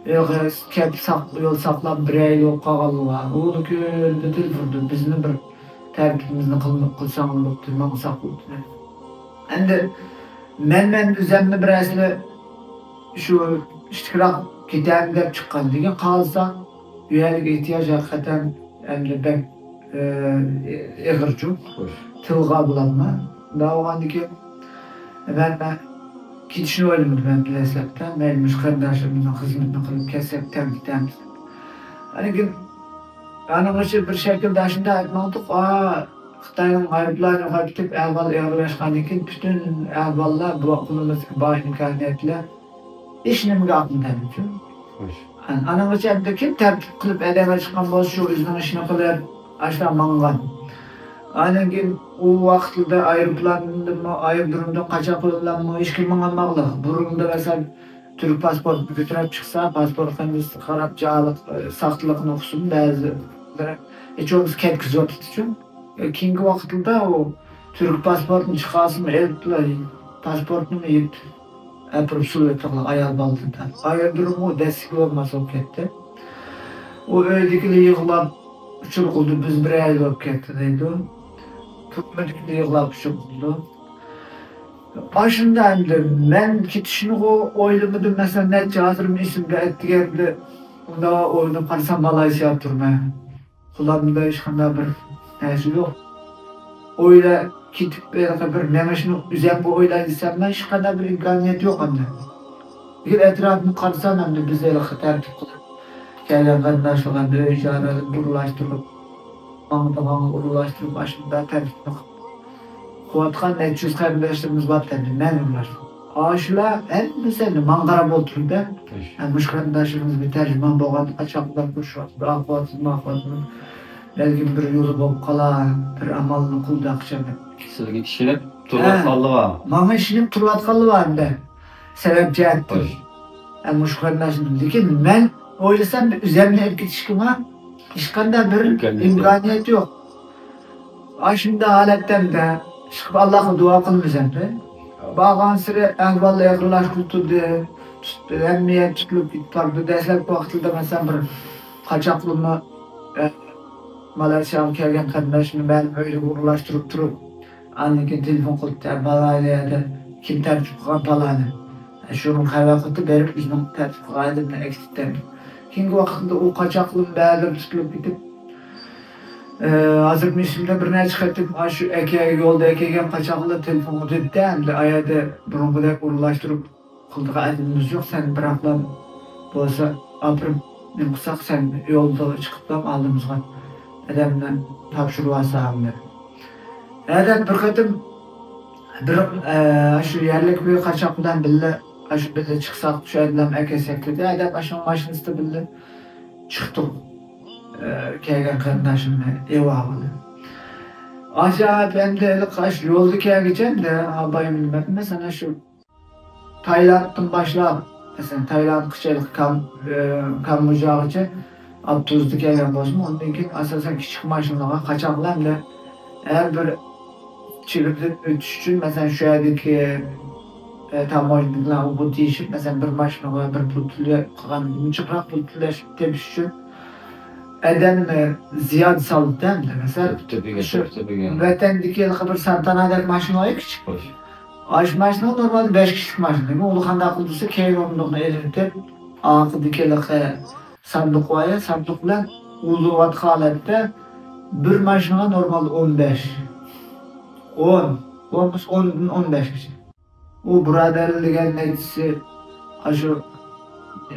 ھېلىقى كەپ ساق، يول ساقلاپ بىرەيلى بولۇپ قالغانلار بار. ئۇ كۈندە تېلېفوندا بىزنى بىر تەرتىپىمىزنى قىل-، قىلساڭلار بوپتۇ، ماڭساق بوپتۇ. ئەمدى مەن، مەن ئۆزەمنى بىر ئەسلى شۇ ئىشتىكراق كېتەمدۇ دەپ چىققان. لېكىن قالسا، ئۇ يەرلىك ئېھتىياج ھەقىقەتەن ئەمدى بەك، ئە، ئېغىرچۇ. خوش. تىلغا بولالماي. شۇنداق بولغاندىكىن، مەن، مەن كېتىشنى ئويلىمىدىم ئەمدى دەسلەپتە. مەيلى، مۇشۇ قېرىنداشلىرىمىزنىڭ خىزمىتىنى قىلىپ كەتسەك تەڭ كېتەمىز. لېكىن ئانىڭغىچە بىر شەكىلدە ئاشۇنداق ئېيتماڭتۇق، ئا، خىتاينىڭ ئايروپىلانى يوقاپ كېتىپ، ئەھۋال ئېغىرلاشقاندىن كېيىن، پۈتۈن ئەھۋاللار، بۇ قولىمىزدىكى بار ئىمكانىيەتلەر ھېچنېمىگە ئاقمىدى. خوش. ئانىڭغىچە ئەمدى كىم تەرتىپ قىلىپ ئەدەمگە چىققان بولسا، شۇ ئۆزىنىڭ ئىشىنى قىلىپ، ئاشۇنداق ماڭغان. ئاندىن كېيىن ئۇ ۋاقىتلىدا ئايروپىلاندىنمۇ، ئايرودرومدىن قاچاق بىلەنمۇ ھېچكىم ماڭالمايدۇ. بۇرۇندا مەسىلەن، تۈرك پاسپورتىنى كۆتۈرۈپ چىقسا، پاسپورت قېنىدىسى قاراپ جاھانلىق، ئە، ساختىلىقىنى ئۇقسىمۇ، بەزىلىرى ھېچ بولمىسا كەتكۈزۈۋاتىدىچۇ. ئە، كېيىنكى ۋاقىتلىرىدا ئۇ تۈرك پاسپورتىنى چىقارسىمۇ، ئېلىپلا پاسپورتنىمۇ يېپىپ ئەپىرىپ سۇلىۋېتىڭلار ئايال بالىدىن. ئايرودروممۇ دەسسىگە بولماس بولۇپ كەتتى. ئۇ ئۆيدىكىلەر يىغلاپ ئۇچۇر قىلدى، بىز بىر ئايلا بولۇپ كەتتى دەيدۇ. تۈرمىدىكىلەر يىغلاپ ئۇچۇر قىلدى. ئاشۇنداق ئەمدى مەن كېتىشنىغۇ ئويلىمىدىم، مەسىلەن، نەچچە ھازىرمۇ ئېسىمدە ئەتىگەندە ئۇنداق ئويلىنىپ قارىسام، مالايسىيادا تۇرىمەن. قولۇمدا ھېچقانداق بىر نەرسە يوق. ئويلا كېتىپ، ھېلىقى بىر مېڭىشنى ئۆزەمگە ئويلاي دېسەممۇ، ھېچقانداق بىر ئىمكانىيەت يوق ئەمدى. لېكىن ئەتراپىمغا قارىسام، ئەمدى بىز ھېلىقى تەرتىپ قىلىپ كەلگەن قېرىنداشلار ئەمدى ئۆي جايلىرىنى ئورۇنلاشتۇرۇپ، ماڭىدىغان ئورۇنلاشتۇرۇپ، ئاشۇنداق تەرتىپنى قىلىۋاتقان نەچچە يۈز قېرىنداشلىرىمىز بار ئەمدى، مەن ئورۇنلاشتۇرۇپ. ئاشۇلار ھەممىسى ئەمدى ماڭا قاراپ ئولتۇرىدۇ. ھە، مۇشۇ قېرىنداشلىرىمىز بىر تەرجىمان بولغاندا قاچاقلار كۆرۈشۈۋاتىدۇ، ئاقىۋاتىدۇ، ماقىۋاتىدۇ. بەلكىم بىر يولى بولۇپ قالار، بىر ئامالنى قىلدى ئاخشام. سىزگە ئىشىنىپ تۇرۇۋاتقانلىغا. ماڭا ئىشىنىپ تۇرۇۋاتقانلار بار ئەمدى. سەۋەب جەھەتتىن. خوش. ئە، مۇشۇ قېرىنداشلىرىم. لېكىن مەن ئويلىسام، ئۆزۈمنى ئېلىپ كېتىشكىمۇ ھېچقانداق بىر ئىمكانىيەت يوق. ئىمكانىيەت يوق. ئاشۇنداق ھالەتتە ئەمدى چىقىپ ئاللاغا دۇئا قىلىمىز ئەمدى. بارغانسېرى ئەھۋال ئېغىرلاشقىلى تۇردى. ھەممە يەر تۇتۇلۇپ كېتىپ بارىدۇ. دەسلەپكى ۋاقتىدا، مەسىلەن، بىر قاچاقلىمۇ، ئە، مالايسىياغا كەلگەن قېرىنداشنى مەلۇم ئۆيگە ئورۇنلاشتۇرۇپ تۇرۇپ، ئاندىن كېيىن تېلېفون قىلىپ، «ئە، بالايلى يەردە كىم تەرتىپ قىلغان پالانى؟» ئە، شۇنىڭ خەۋەر قىلىپ بېرىپ، ئۆزىنىڭ تەرتىپ قىلغان ئادىمىنى ئەكېتىپتۇ. كېيىنكى ۋاقىتتا ئۇ قاچاقلىمۇ بەزىلىرى تۇتۇلۇپ كېتىپ، ئە، ھازىر مېسىمدە بىر نەچچە قېتىم ئاشۇ ئەكە-، يولدا ئەكەلگەن قاچاقلار تېلېفونغا دېدى، ئەمدى ئايەردە بۇرۇنقىدەك ئورۇنلاشتۇرۇپ قىلىدىغان ئادىمىمىز يوق، سەن بىراقلا بولسا ئاپىرىپ نېمە قىلساق، سەن يولدا چىقىپلا ئالدىمىزغا ئادەمنى تاپشۇرۇۋالساڭ دەپ. ھەدە بىر قېتىم بىر، ئە، شۇ يەرلىك بىر قاچاق بىلەن بىللە، ئاشۇ بىللە چىقساق، شۇ ئادەم ئەكەلسەك دېدى. ھەدە ئاشۇ ماشىنىسىدا بىللە چىقتۇق، ئە، كەلگەن قېرىنداشىمنى ئېۋا بىلەن. ئاشۇ ئەپەندى ھېلىقى ئاشۇ يولدا كەلگۈچە ئەمدى، ئابايىم، مەن سانا شۇ تايلاندتىن باشلاپ، مەسىلەن، تايلاندقىچە، كام-، ئى، كامبودژاغىچە ئاپتوبۇستا كەلگەن بولسىمۇ، ئۇندىن كېيىن ئاساسەن كىچىك ماشىنىلارغا قاچاقلار بىلەن ھەر بىر چېگرىدىن ئۆتۈش ئۈچۈن، مەسىلەن، شۇ يەردىكى، ئى، تاموژنىكلار ئۇغۇ دېيىشىپ، مەسىلەن، بىر ماشىنىغا بىر پۇل تۆلەپ قىلغان، يۇمشاقراق پۇل تۆلەش تېپىش ئۈچۈن ئادەمنى زىيادە سالىدۇ ئەمدى. مەسىلەن، تۆپىگە، شۇ تۆپىگە. ۋەتەندىكى ھېلىقى بىر سانتانادەك ماشىنا بار-يا، كىچىك. خوش. ئاشۇ ماشىنا نورمالدا بەش كىشىلىك ماشىنا. ئۇنى قانداق قىلدى دېسە، كەينى ئورۇندۇقنى ئېلىۋېتىپ، ئارقىدىكى ھېلىقى ساندۇق بار-يا، ساندۇق بىلەن ئۇلىۋاتقان ھالەتتە بىر ماشىنىغا نورمالدا ئون بەش، ئون، ئون، ئوندىن ئون بەشكىچە. ئۇ بۇرادەرلەر دېگەن نەچچىسى ئاشۇ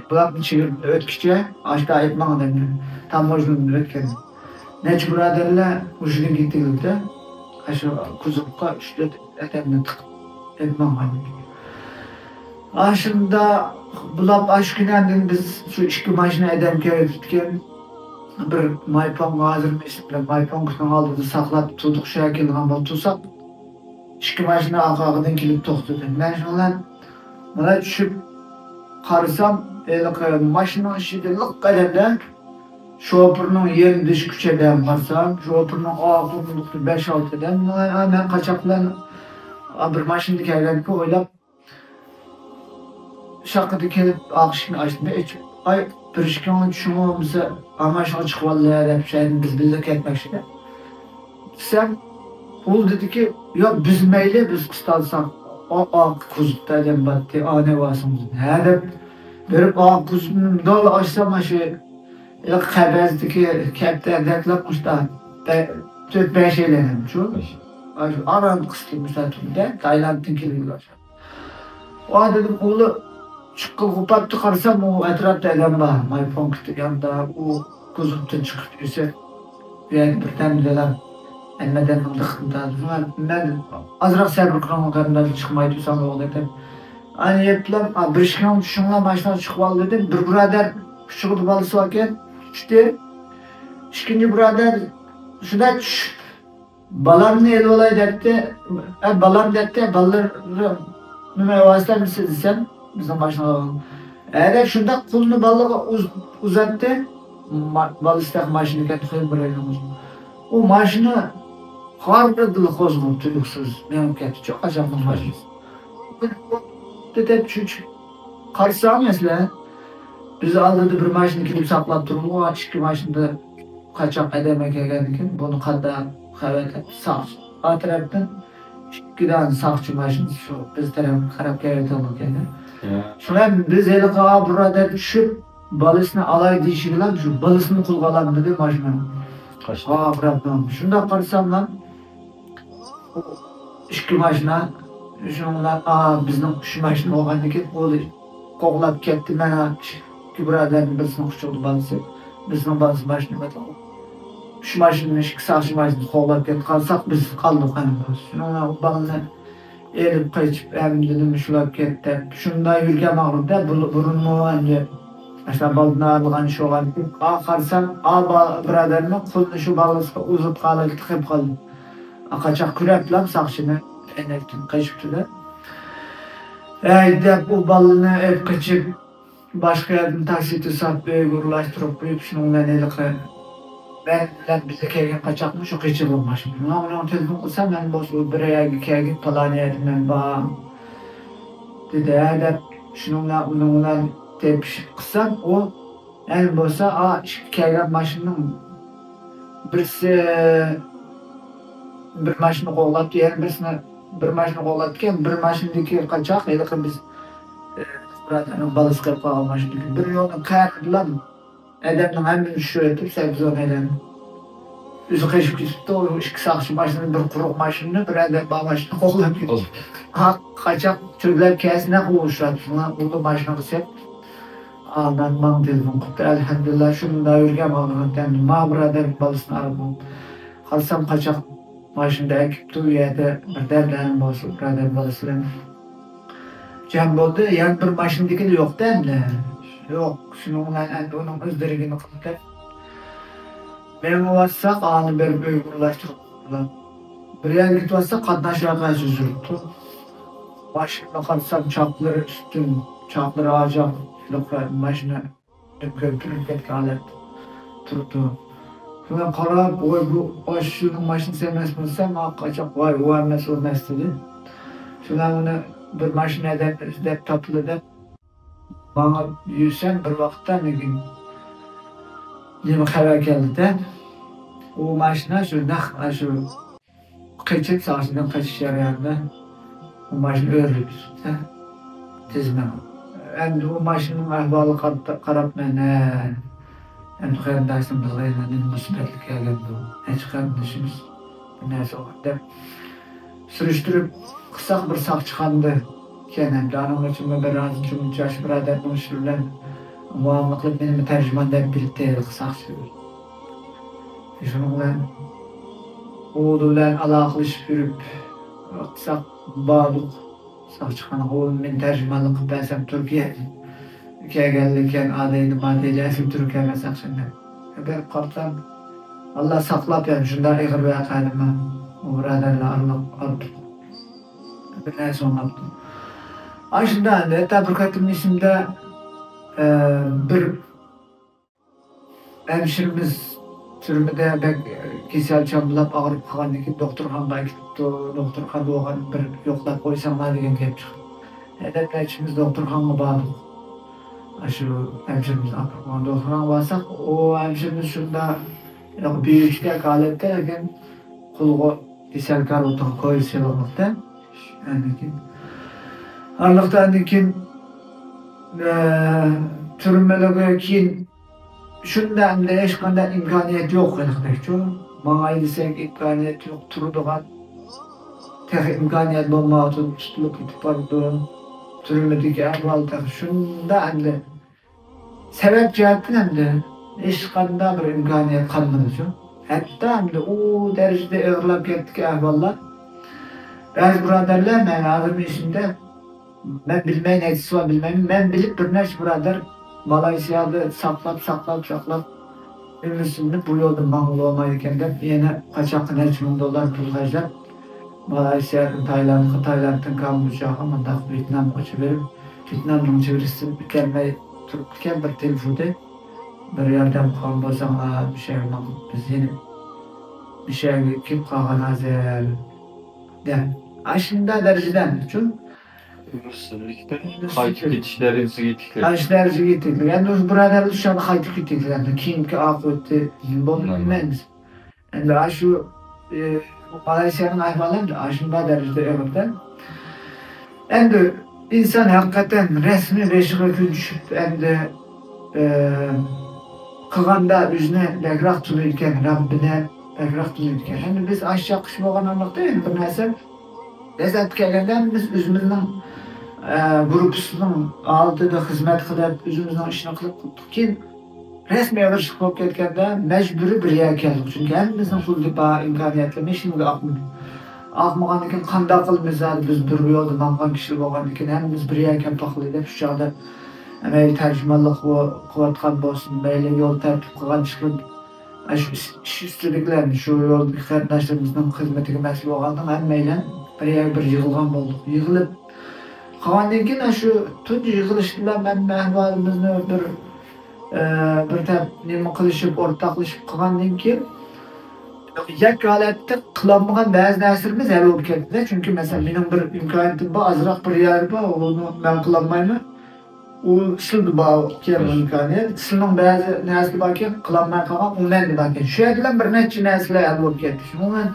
بۇلارنى چېگرىدىن ئۆتكۈچە، ئاشتا ئېيتماڭ دەپ، تاموژنىدىن ئۆتكەن. نەچچە بۇرادەرلەر مۇشۇدىن كېتىۋېتىپتۇ. ئاشۇ كۇزوپقا ئۈچ تۆت ئادەمنى تىقىپ ئېلىپ ماڭغان. ئاشۇندا بۇلاپ ئاشۇ كۈنى ئاندىن بىز شۇ ئىككى ماشىنا ئادەم كەلگەن بىر مايپوڭ، ھازىرمۇ ئېسىمدە، مايپوڭكىنىڭ ئالدىدا ساقلاپ تۇردۇق، شۇ يەرگە كېلىدىغان بولۇپ تۇرساق، ئىككى ماشىنا ئارقا-ئارقىدىن كېلىپ توختىدى. مەن شۇنىڭ بىلەن مانا چۈشۈپ قارىسام، ھېلىقى ماشىنىنىڭ ئىچىدە لىق ئادەمدە، شوپۇرنىڭ يېنىدىشى كۈچەدە قارىسام، شوپۇرنىڭ ئارقا ئورۇندۇقىدا بەش-ئالتە ئادەم. مانا مەن قاچاق بىلەن، ئا، بىر ماشىنىدا كەلگەنكەن ئويلاپ، شاققىدە كېلىپ ئارقا ئىشىكنى ئاچتىم-دە، ئېچىپ، «ئاي، بىر ئىككىڭلار چۈشۈڭلار بولمىسا، ئاماشىغا چىقىۋالىلى» دەپ، شۇ يەردىن بىز بىللە كەتمەكچىدە. دېسەم، ئۇ دېدىكى، «ياق، بىز مەيلى، بىز قىستالساق، ئا-، ئارقا كوزۇپتا ئادەم بارتتى، ئانى بارسىڭىز» ھە دەپ بېرىپ، ئارقا كوزۇپنى مۇنداقلا ئاچسام، مانا شۇ قەپەستىكى كەپتەردەكلا مۇشتا بە-، تۆت-بەش ئېلەنچۇ. ئاشۇ ئاران قىستى مۇشتا تۈردە، تايلاندتىن كېلگەنلەر. ۋا دېدىم، ئۇلار چىققىلى قوپاپتۇ، قارىسام، ئۇ ئەتراپتا ئادەم بار. ماي پونكىت ياندا، ئۇ كوزۇپتىن چىقىپ يۈرسە، بۇ يەردە بىردەم دېلار ھەممە ئادەمنىڭ دىققىتىنى تارتىدۇ. مەن، «ئازراق سەبرى قىلىڭ، قېرىنداشلار، چىقماي تۇرسام بولدى» دەپ. ئانا يەپلەپ، «بىر ئىككىڭلار چۈشۈڭلار، ماشىنىغا چىقىۋالدى» دېدىم. بىر بۇرادەر قۇچىقىدا بالىسى باركەن، چۈشتى. ئىككىنچى بۇرادەر شۇنداق چۈشۈپ، «بالامنى ئېلىۋالاي» دەپتۇ. ئە، بالام دەپتۇ، بالىلىرىنى ئېلىۋالسام دېسەم، بىزنىڭ ماشىنىغا. ھە دەپ شۇنداق قولىنى بالىغا ئۇز-، ئۇزاتتى. ما-، بالىسى تېخى ماشىنا ئىكەن، خېلى بىر ئايلىق. ئۇ ماشىنا غارغىدىلا قوزغىلىپ تۇيۇقسىز مېڭىپ كەتتىچۇ، قاچاقنىڭ ماشىنىسى. دەپ چۈچۈپ قارىسام، مەسىلەن، بىز ئالدىدا بىر ماشىنا كېلىپ ساقلاپ تۇرۇپلا، ئىككى ماشىنىدا قاچاق ئادەم كەلگەندىكىن، بۇنى قانداق خەۋەر دەپ ساقچى. ئا تەرەپتىن ئىككى دانە ساقچى ماشىنىسى شۇ بىز تەرەپكە قاراپ كېلىۋاتىدىغان ئىكەن. ھە. شۇڭا بىز ھېلىقى ئا بۇرادەر چۈشۈپ، بالىسىنى ئالاي دېيىشى بىلەن شۇ بالىسىنى قولغا ئالالمىدى ماشىنا. قاچتى. ئا بۇرادەر. شۇنداق قارىسام مەن، ئىككى ماشىنا، شۇنىڭ بىلەن، ئا، بىزنىڭ ئۈچ ماشىنا بولغاندىكىن، ئۇ قوغلاپ كەتتى. مانا ئىككى بۇرادەرنىڭ بىرسىنىڭ قۇچىقىدا بالىسى، بىزنىڭ بالىسى ماشىنا بىلەن. ئۈچ ماشىنىنىڭ ئىككى ساقچى ماشىنىسى قوغلاپ كەتتى. قالساق بىز قالدۇق ئەمدى. شۇنىڭ بىلەن ئۇ بالىنى ئېلىپ قېچىپ، ھەمدە نېمە شۇلاپ كەتتى. شۇنداق يۈرگەن ماڭغۇدە، بۇ-، بۇرۇنمۇ ئەمدى ئاشۇنداق بالىدىن ئايرىلغان ئىش بولغاندىكىن، ئا قارىسام، ئا با-، بۇرادەرنىڭ قولىنى شۇ بالىسىغا ئۇزىتىپ قالىپ قېلىپ قالدى. قاچاق كۈرەپلا ساقچىنى ئەينەكتىن قېچىپتۇ-دە. ھەي دەپ، ئۇ بالىنى ئېلىپ قېچىپ، باشقا يەردىن تاكسى توساپ، ئۆيگە ئورۇنلاشتۇرۇپ قويۇپ، شۇنىڭ بىلەن ھېلىقى مەن بىلەن بىللە كەلگەن قاچاقمۇ شۇ قېچىلغان ماشىنا. ماڭا ئۇنىڭغا تېلېفون قىلسام، مەن بولسا بىر يەرگە كەلگىن، پالان يەردە مەن بار دېدى، ھە دەپ. شۇنىڭ بىلەن ئۇنىڭ بىلەن تېپىشىپ قىلسام، ئۇ يەنە بولسا، ئا، ئىككى كەلگەن ماشىنىنىڭ بىرسى بىر ماشىنا قوغلاپتۇ، يەنە بىرسىنى بىر ماشىنا قوغلاپتىكەن، بىر ماشىنىدىكى قاچاق ھېلىقى بىز، ئە، بۇرادەرنىڭ بالىسى كىرىپ قالغان ماشىنىدىكى بىر يولنىڭ قەرىدىلا ئادەمنىڭ ھەممىسى چۈشۈۋېتىپ، سەككىز ئون ئادەم ئۆزى قېچىپ كېتىپتۇ. ئۇ ئىككى ساقچى ماشىنىنى، بىر قۇرۇق ماشىنىنى، بىر ئادەم بار ماشىنا قوغلاپ كېتىپ، ھە، قاچاق چۆگلەپ كەلسە نەق ئۇرۇشاتتى. شۇڭا ئۇنى ماشىنىغا سېلىپ، ئاندىن ماڭا تېلېفون قىپتۇ. ئەلھەمدۇلىللا، شۇنداق يۈرگەن ۋاقىتتا ما بۇرادەر بالىسىنى ئالىمەن. قارىسام، قاچاق ماشىنىدا ئەكىپتۇ، ئۇ يەردە بىر دەردلەرنىڭ بولسا، بۇرادەر بالىسى بىلەن جەم بولدى. يەنە بىر ماشىنىدىكىلا يوقتى ئەمدى. يوق، شۇنىڭ بىلەن ئەمدى ئۇنىڭ ئۆز دېرىكىنى قىلدى. مېڭىۋاتساق، ئانى بېرىپ ئۆيگە ئورۇنلاشتۇرۇپ، بىر يەرگە كېتىۋاتساق، قاتناش ۋەقەسى يۈز بېرىپتۇ. ماشىنىنى قارىسام، چاقلىرى ئۈستۈن، چاقلىرى ئاجاق، ماشىنا كۆپۈرۈپ كەتكەن ھالەتتە تۇرۇپتۇ. شۇنى قاراپ، ۋاي، بۇ ئاشۇنىڭ ماشىنىسى ئەمەس بولسا، ماڭا قاچاق، ۋاي، ئۇ ئەمەس، ئۇ ئەمەس دېدى. شۇنىڭ بىلەن ئۇنى بىر ماشىنا ھەيدەپ، ئىزدەپ تاپىلى دەپ ماڭا يۈرسەم، بىر ۋاقىتتا نېمە، نېمە خەۋەر كەلدى-دە، ئۇ ماشىنا شۇ نەق، شۇ قېچىپ، ساقچىدىن قېچىش جەريانىدا ئۇ ماشىنا ئۆرۈلۈپ كېتىپتۇ. تېز مېڭىپ. ئەمدى ئۇ ماشىنىنىڭ ئەھۋالىغا قارىتا-، قاراپ مەن، ھە، ئەمدى قېرىنداشنىڭ بىزگە يەنە نېمە مۇسىبەتلىك كەلگەندۇ؟ نەچچە قېرىندىشىمىز بىر نەرسە بولغان دەپ سۈرۈشتۈرۈپ قىلساق، بىر ساقچىخانىدا ئىكەن. ئەمدى ئانىڭ ئۈچۈن بىر ئاز جۇمۇ-، جاش بۇرادەرنىڭ ئىشى بىلەن مۇئامىلە قىلىپ، مېنىمۇ تەرجىمان دەپ بىلدى ساقچى. شۇنىڭ بىلەن ئۇ بىلەن ئالاقىلىشىپ يۈرۈپ، قىلساق باردۇق ساقچىخانىغا. ئۇ مېنى تەرجىمانلىق قىلىپ بەرسەم، تۈركىيەدىن كەلگەنلىكەن، ئادەيدە مادەيدە ئەسلى تۈركىيە مەسەل شۇنداق. بېرىپ قارىسام، ئاللا ساقلاپ، يەنە شۇنداق ئېغىر ۋەقەدىمۇ ئۇ بۇرادەرلەر ئارىلىق ئارتۇق بىر نەرسە ئوڭلاپتۇ. ئاشۇنداق ئەمدى، ھەتتا بىر قېتىم ئېسىمدە، ئە، بىر ھەمشىرىمىز تۈرمىدە بەك كېسەل چامبىلاپ ئاغرىپ قالغاندىن كېيىن دوختۇرخانىغا ئەكېتىپتۇ. دوختۇرخانىدا بولغان بىر يوقلاپ قويساڭلار دېگەن گەپ چىقتى. ھەدەپ نەچچىمىز دوختۇرخانىغا باردۇق. ئاشۇ ھەمشىرىمىزنى ئاپىرىپ قويغان دوختۇرخانىغا بارساق، ئۇ ھەمشىرىمىز شۇنداق بىھۇشتەك ھالەتتە، لېكىن قولىغا كېسەلكار ئولتۇرغان كويزا سېلىنلىقتا. ئاندىن كېيىن، ئارىلىقتا ئاندىن كېيىن، ئە، تۈرمىلىرىگە كېيىن شۇنداق ئەمدى ھېچقانداق ئىمكانىيەت يوق ھېلىقىدەكچۇ. ماڭاي دېسەك ئىمكانىيەت يوق، تۇرىدىغان تېخى ئىمكانىيەت بولمايۋاتىدۇ، تۇتۇلۇپ كېتىپ بارىدۇ. تۈرمىدىكى ئەھۋال تېخى شۇنداق ئەمدى سەۋەب جەھەتتىن ئەمدى ھېچقانداق بىر ئىمكانىيەت قالمىدىچۇ. ھەتتا ئەمدى ئۇ دەرىجىدە ئېغىرلاپ كەتتىكى ئەھۋاللار. بەزى بۇرادەرلەر، مەن ھازىرمۇ ئېسىمدە، مەن بىلمەي، نەچچىسى بار بىلمەيمەن. مەن بىلىپ بىر نەچچە بۇرادەر مالايسىيادا ساقلاپ، ساقلاپ، ساقلاپ، ئۈمىدسىزلىنىپ، بۇ يولدا ماڭغىلى بولمايدىكەن دەپ، يەنە قاچاققا نەچچە مىڭ دوللار پۇل خەجلەپ، مالايسىيادىن تايلاندقا، تايلاندتىن كامبودژاغا، مۇنداق ۋيېتنامغىچە بېرىپ، ۋيېتنامنىڭ چېگرىسىدىن ئۆتەلمەي تۇرۇپتىكەن، بىر تېلېفون، بىر ياردەم قىلغان بولساڭلار، مۇشۇ يەرگە ماڭىپ، بىز يەنە مۇشۇ يەرگە كېلىپ قالغان ھازىر دەپ. ئاشۇنداق دەرىجىدە ئەمدىچۇ. ئۈمىدسىزلىكتىن قايتىپ كېتىش دەرىجىسىگە يېتىكلىدى. قايتىش دەرىجىسىگە يېتىكلىدى. ئەمدى ئۇ بۇرادەرلەر شۇ يەردە قايتىپ كېتىكلىدى. كېيىنكى ئاقىۋىتى نېمە بولدى بىلمەيمىز. ئەمدى ئاشۇ، ئى، مالايسىيانىڭ ئەھۋالى ئەمدى ئاشۇنداق دەرىجىدە ئېغىردە. ئەمدى ئىنسان ھەقىقەتەن رەسمىي بېشىغا كۈن چۈشۈپ، ئەمدى، ئى، قىلغاندا ئۆزىنى بەكرەك تونۇيدىكەن، رەببىنى بەكرەك تونۇيدىكەن. ئەمدى بىز ئاشۇ چاققىچە بولغان ۋاقىتتا ئەمدى بىر نەرسە دەسلەپتە كەلگەندە بىز ئۆزىمىزنىڭ، ئە، گۇرۇپپىسىنىڭ ئالدىدا خىزمەت قىلىپ، ئۆزىمىزنىڭ ئىشىنى قىلىپ، كېيىن رەسمىي ئېغىرلىق بولۇپ كەتكەندە مەجبۇرىي بىر يەرگە كەلدۇق. چۈنكى ھەممىمىزنىڭ پۇلى بار، ئىمكانىيەتلىرى مېشىنىگە ئاقمىدى. ئاقمىغاندىن كېيىن قانداق قىلىمىز زادى، بىز بىر يولدا ماڭغان كىشىلەر بولغاندىن كېيىن ھەممىمىز بىر يەرگە كەپ باقىلى دەپ شۇ چاغدا مەيلى تەرجىمانلىق بو-، قىلىۋاتقان بولسۇن، مەيلى يول تەرتىپ قىلغان ئىشلار ئاشۇ ئىش، ئىش ئۈستىدىكىلەرنى، شۇ يولدىكى قېرىنداشلىرىمىزنىڭ خىزمىتىگە مەسئۇل بولغانلىقى ھەممەيلەن بىر يەرگە بىر يىغىلغان بولدۇق. يىغىلىپ قالغاندىن كېيىن، شۇ تۇنجى يىغىلىشتا مەن ئەھۋالىمىزنى بىر، ئە، بىر تەپ نېمە قىلىشىپ، ئورتاقلىشىپ قىلغاندىن كېيىن، يەككە ھالەتتە قىلالمىغان بەزى نەرسىلىرىمىز ھەل بولۇپ كەتتى. چۈنكى، مەسىلەن، مېنىڭ بىر ئىمكانىيىتىم بار، ئازراق بىر يەر بار، ئۇنى مەن قىلالمايمەن. ئۇ سىلدە بار ئىكەن، ئىمكانىيەت. سىلنىڭ بەزى نەرسىلەر باركەن، قىلالماي قالغان، ئۇ مەندە باركەن. شۇ يەردە بىلەن بىر نەچچە نەرسىلەر ھەل بولۇپ كەتتى. شۇنىڭ بىلەن،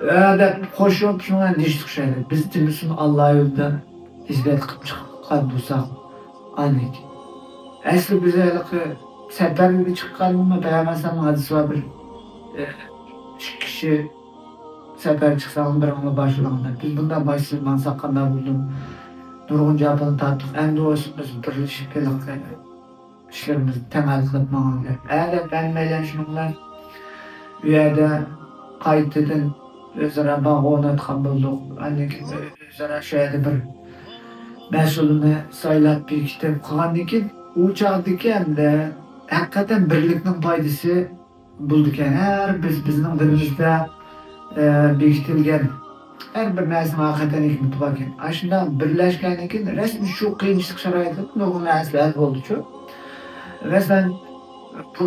ئە، دەپ قوشۇپ، شۇنىڭ بىلەن نېشىتقا چۈشەردى. بىز دېمىسۇن، ئاللا يولىدا ھىجرەت قىلىپ چىققان بولساق، ئاندىن كېيىن. ئەسلى بىز ھېلىقى سەپەرگە چىققانمۇ، پەيغەمبەر ئەلەيھىسسالام ھەدىسى بار بىر، ئە، ئىككى كىشى سەپەر چىقساڭ، بىرىڭلار باشلاڭ دەپ. بىز بۇنداق باشسىز ماڭساق قانداق بولىدۇ؟ نۇرغۇن جاپالارنى تارتتۇق. ئەمدى بولسا بىز بىرلىشىپ ھېلىقى ئىشلىرىمىزنى تەڭ ھەل قىلىپ ماڭايلى. ھە دەپ ھەممەيلەن شۇنىڭ بىلەن ئۇ يەردە قايتىدىن ئۆزئارا باغ ئورناتقان بولدۇق. ئاندىن كېيىن ئۆزئارا شۇ يەردە بىر مەسئۇلنى سايلاپ بېكىتىپ قىلغاندىن كېيىن، ئۇ چاغدىكى ھەمدە ھەقىقەتەن بىرلىكنىڭ پايدىسى بولىدىكەن. ھەر بىز، بىزنىڭ دىنىمىزدا، ئە، بېكىتىلگەن ھەر بىر نەرسىنىڭ ھەقىقەتەن ھېكمىتى باركەن. ئاشۇنداق بىرلەشكەندىن كېيىن، رەسمىي شۇ قىيىنچىلىق شارائىتىدا نۇرغۇن نەرسىلەر ھەل بولدىچۇ. مەسىلەن، بۇ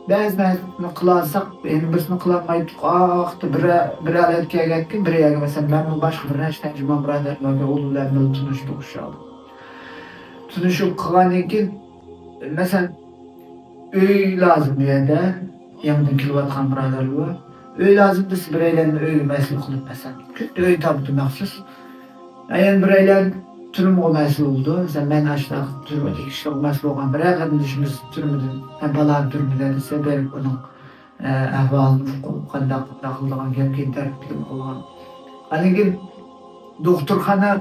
بەزى نەرسىنى قىلالىساق، يەنە بىرسىنى قىلالمايتتۇق. ئاخىرىدا بىر، بىر ھالەتكە كەلگەندىكىن، بىر يەرگە، مەسىلەن، مەنمۇ باشقا بىر نەچچە تەرجىمان بۇرادەرلەرگە ئۇلۇغ بىلەن تونۇشتۇق ئىنشاللا. تونۇشۇپ قىلغاندىن كېيىن، مەسىلەن، ئۆي لازىم بۇ يەردە. يېڭىدىن كېلىۋاتقان بۇرادەرلەر بار. ئۆي لازىم دېسە، بىرەيلەننى ئۆيگە مەسئۇل قىلىپ، مەسىلەن، كۈندە ئۆي تاپىدۇ مەخسۇس. يەنە بىرەيلەن تۈرمىگە مەسئۇل بولىدۇ. مەسىلەن، مەن ئاشۇنداق تۈرمىدىكى ئىشلارغا مەسئۇل بولغان بىرەر قېرىندىشىمىز تۈرمىدە، مەن بالام تۈرمىدە دېسە، بېرىپ ئۇنىڭ، ئە، ئەھۋالىنى ئۇقۇپ، قانداق، قانداق قىلىدىغان گەپ، كېيىن تەرتىپلىگەن بولغان. ئاندىن كېيىن دوختۇرخانا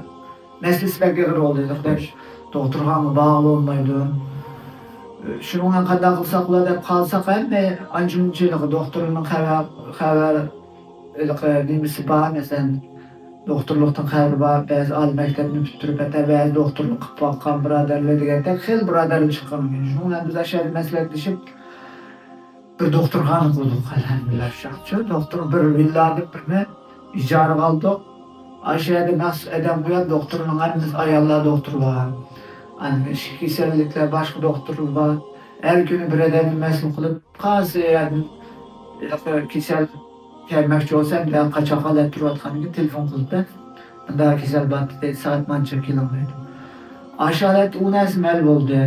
مەسىلىسى بەك ئېغىر بولدى. دوختۇرخانىغا بارغىلى بولمايدۇ. شۇنىڭ بىلەن قانداق قىلساق بولار دەپ قالساق، ھەممە ئانچە-مۇنچە ھېلىقى دوختۇرنىڭ خەۋەر، خەۋەر، ھېلىقى نېمىسى بار، مەسىلەن، دوختۇرلۇقتىن خەۋىرى بار، بەزى ئالىي مەكتەپنى پۈتتۈرۈپ، ھەتتا بەزى دوختۇرلۇق قىلىپ باققان بۇرادەرلەر دېگەندەك خېلى بۇرادەرلەر چىققان. شۇنىڭ بىلەن بىز ئاشۇ يەردە مەسلىھەتلىشىپ، بىر دوختۇرخانا قۇردۇق، ئەلھەمدۇلىللا. شۇ دوختۇر بىر ۋىللانى بىرنى ئىجارىگە ئالدۇق. ئاشۇ يەردە مەخسۇس ئادەم قويۇپ، دوختۇرنىڭ ھەممىسى ئاياللار دوختۇرى بار. ئاندىن ئىچكى كېسەللىكلەر، باشقا دوختۇرلار بار. ھەر كۈنى بىر ئادەمنى مەسئۇل قىلىپ، قايسى يەردىن كېسەل كەلمەكچى بولسا، بىلەن قاچاق ھالەتتە تۇرۇۋاتقاندىن كېيىن تېلېفون قىلىپ، مۇنداق كېسەل بار دەيدۇ، سائەت مانچىغا كېلىڭ دەيدۇ. ئاشۇ ھالەتتە ئۇ نەرسە ھەل بولدى.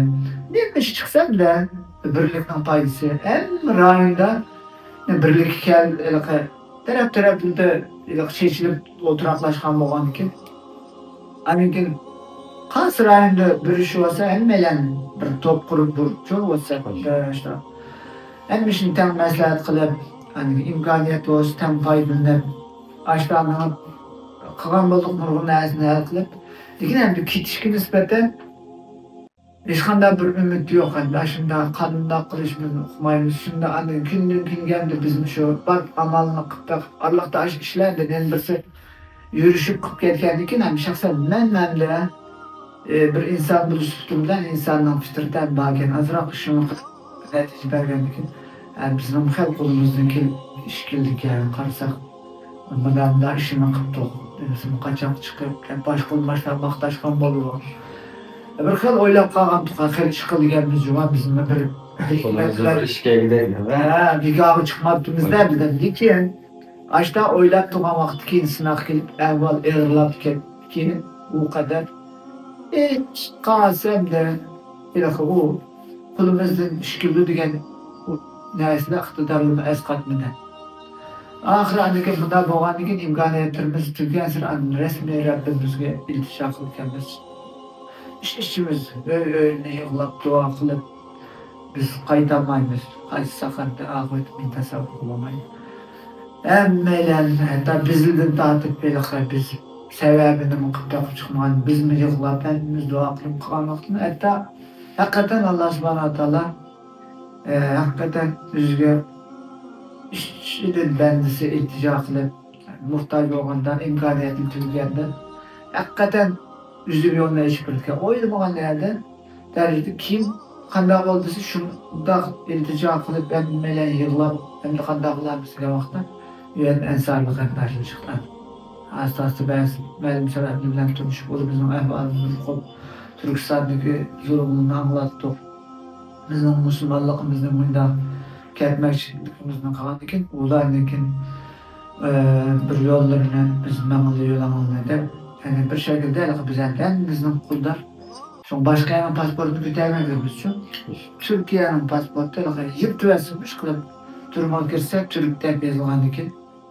نېمە ئىش چىقسا، بىرلىكنىڭ پايدىسى. ھەممە رايوندا بىرلىككە كەل، ھېلىقى تەرەپ-تەرەپلىرىدە ھېلىقى چېچىلىپ ئولتۇراقلاشقان بولغاندىكىن، ئاندىن كېيىن قايسى رايوندا بىر ئىش بولسا، ھەممەيلەن بىر توپ قۇرۇپ، بىر چوڭ ۋاتساپتا، شۇنداق. ھەممە ئىشنى تەڭ مەسلىھەت قىلىپ، ئاندىن كېيىن ئىمكانىيەت بولسا تەڭ پايدىلىنىپ، ئاشۇنداق مېڭىپ قىلغان بولدۇق، نۇرغۇن نەرسىنى ھەل قىلىپ. لېكىن ئەمدى كېتىشكە نىسبەتەن ھېچقانداق بىر ئۈمىد يوق. ئەمدى ئاشۇنداق قانداق قىلىشىمىزنى ئۇقمايمىز. شۇنداق ئاندىن كۈندىن كۈنگە ئەمدى بىزمۇ شۇ بار ئامالنى قىلىپ بېقىپ، ئارىلىقتا ئاشۇ ئىشلار ئەمدى يەنە بىرسى يۈرۈشۈپ قىلىپ كەتكەندىن كېيىن، ھەم شەخسەن مەن ئەمدى، ئى، بىر ئىنسان بولۇش سۈپىتىم بىلەن ئىنساننىڭ پىترىتى ھەم باركەن، ئازراق ئىشىمنى قىلىپ نەتىجە بەرگەندىن كېيىن، ھە، بىزنىڭ خەلق قولىمىزدىن كېلىپ ئىش كېلىدىكەن، قارىساق، مۇنداق، مۇنداق ئىشنى قىپتۇق، دېمىسىمۇ قاچاق چىقىپ، باشقا باشقا ماختاشقان بولىدۇ. بىر خىل ئويلاپ قالغان تۇقا، خېلى ئىش قىلىدىكەنمىز جۇما، بىزمۇ بىر ھېكمەت بىلەن، ھە، بىكارغا چىقماپتىمىز-دە، بىلەن. لېكىن ئاشتا ئويلاپ تۇرغان ۋاقىتتا كېيىن سىناق كېلىپ، ئەھۋال ئېغىرلاپ كەتكەن، ئۇ قەدەر ھېچ قالسا ئەمدى ھېلىقى ئۇ قولىمىزدىن ئىش كېلىدۇ دېگەن ئۇ نەرسىلەر ئىقتىدارلىرىمۇ ئەسقاتمىدى. ئاخىرى ئاندىن كېيىن مۇنداق بولغاندىن كېيىن ئىمكانىيەتلىرىمىز تۈگىگەنسېرى ئاندىن رەسمىي رەببىمىزگە ئىلتىجا قىلىدىكەنمىز. ئىچ ئىچىمىز، ئۆي ئۆينى يىغلاپ دۇئا قىلىپ، بىز قايتالمايمىز. قايتساق ئەمدى ئاقىۋىتى بىر تەسەۋۋۇر قىلالمايدۇ. ھەممەيلەن، ھەتتا بىزلىدىن تارتىپ ھېلىقى بىز سەۋەبىنىمۇ قىلىپ تېپىپ چىقمىغان، بىزمۇ يىغلاپ، ھەممىمىز دۇئا قىلىپ قالغان ۋاقتىدا، ھەتتا ھەقىقەتەن ئاللا سۇبھانەھۇ ۋە تائالا، ئە، ھەقىقەتەن ئۆزىگە ئىچىدىن بەندىسى ئىلتىجا قىلىپ، موھتاج بولغاندا، ئىمكانىيەتنى تۈگىگەندە، ھەقىقەتەن ئۈزۈپ يولنى ئېچىپ بېرىدىكەن. ئويلىمىغان يەردىن دەرىجىدە كېيىن قانداق بولدى دېسە، شۇنداق ئىلتىجا قىلىپ، ھەممەيلەن يىغلاپ، ئەمدى قانداق قىلارمىز دېگەن ۋاقىتتا، ئۇ يەردىن ئەنسارلىق قېرىنداشلار چىقتى. ئاستا-ئاستا بەزى مەلۇم سەۋەبلەر بىلەن تونۇشۇپ، ئۇلار بىزنىڭ ئەھۋالىمىزنى ئۇقۇپ، تۈركىستاندىكى زۇلۇملارنى ئاڭلاتتۇق. بىزنىڭ مۇسۇلمانلىقىمىزنىڭ مۇنداق كەتمەكچىلىكىمىزنى قىلغاندىن كېيىن، ئۇلاردىن كېيىن، ئە، بىر يوللىرىنى بىز ماڭىلى يولىڭىزنى دەپ، يەنى بىر شەكىلدە ھېلىقى بىز ھەم بىزنىڭ قۇلدار باشقا يەرنىڭ پاسپورتىنى كۆتەرمەيمىز بىزچۇ. تۈركىيەنىڭ پاسپورتى يىرتىۋەتسىمۇ ئىشقىلىپ، تۈرمىگە كىرسە تۈرك دەپ يېزىلغاندىكىن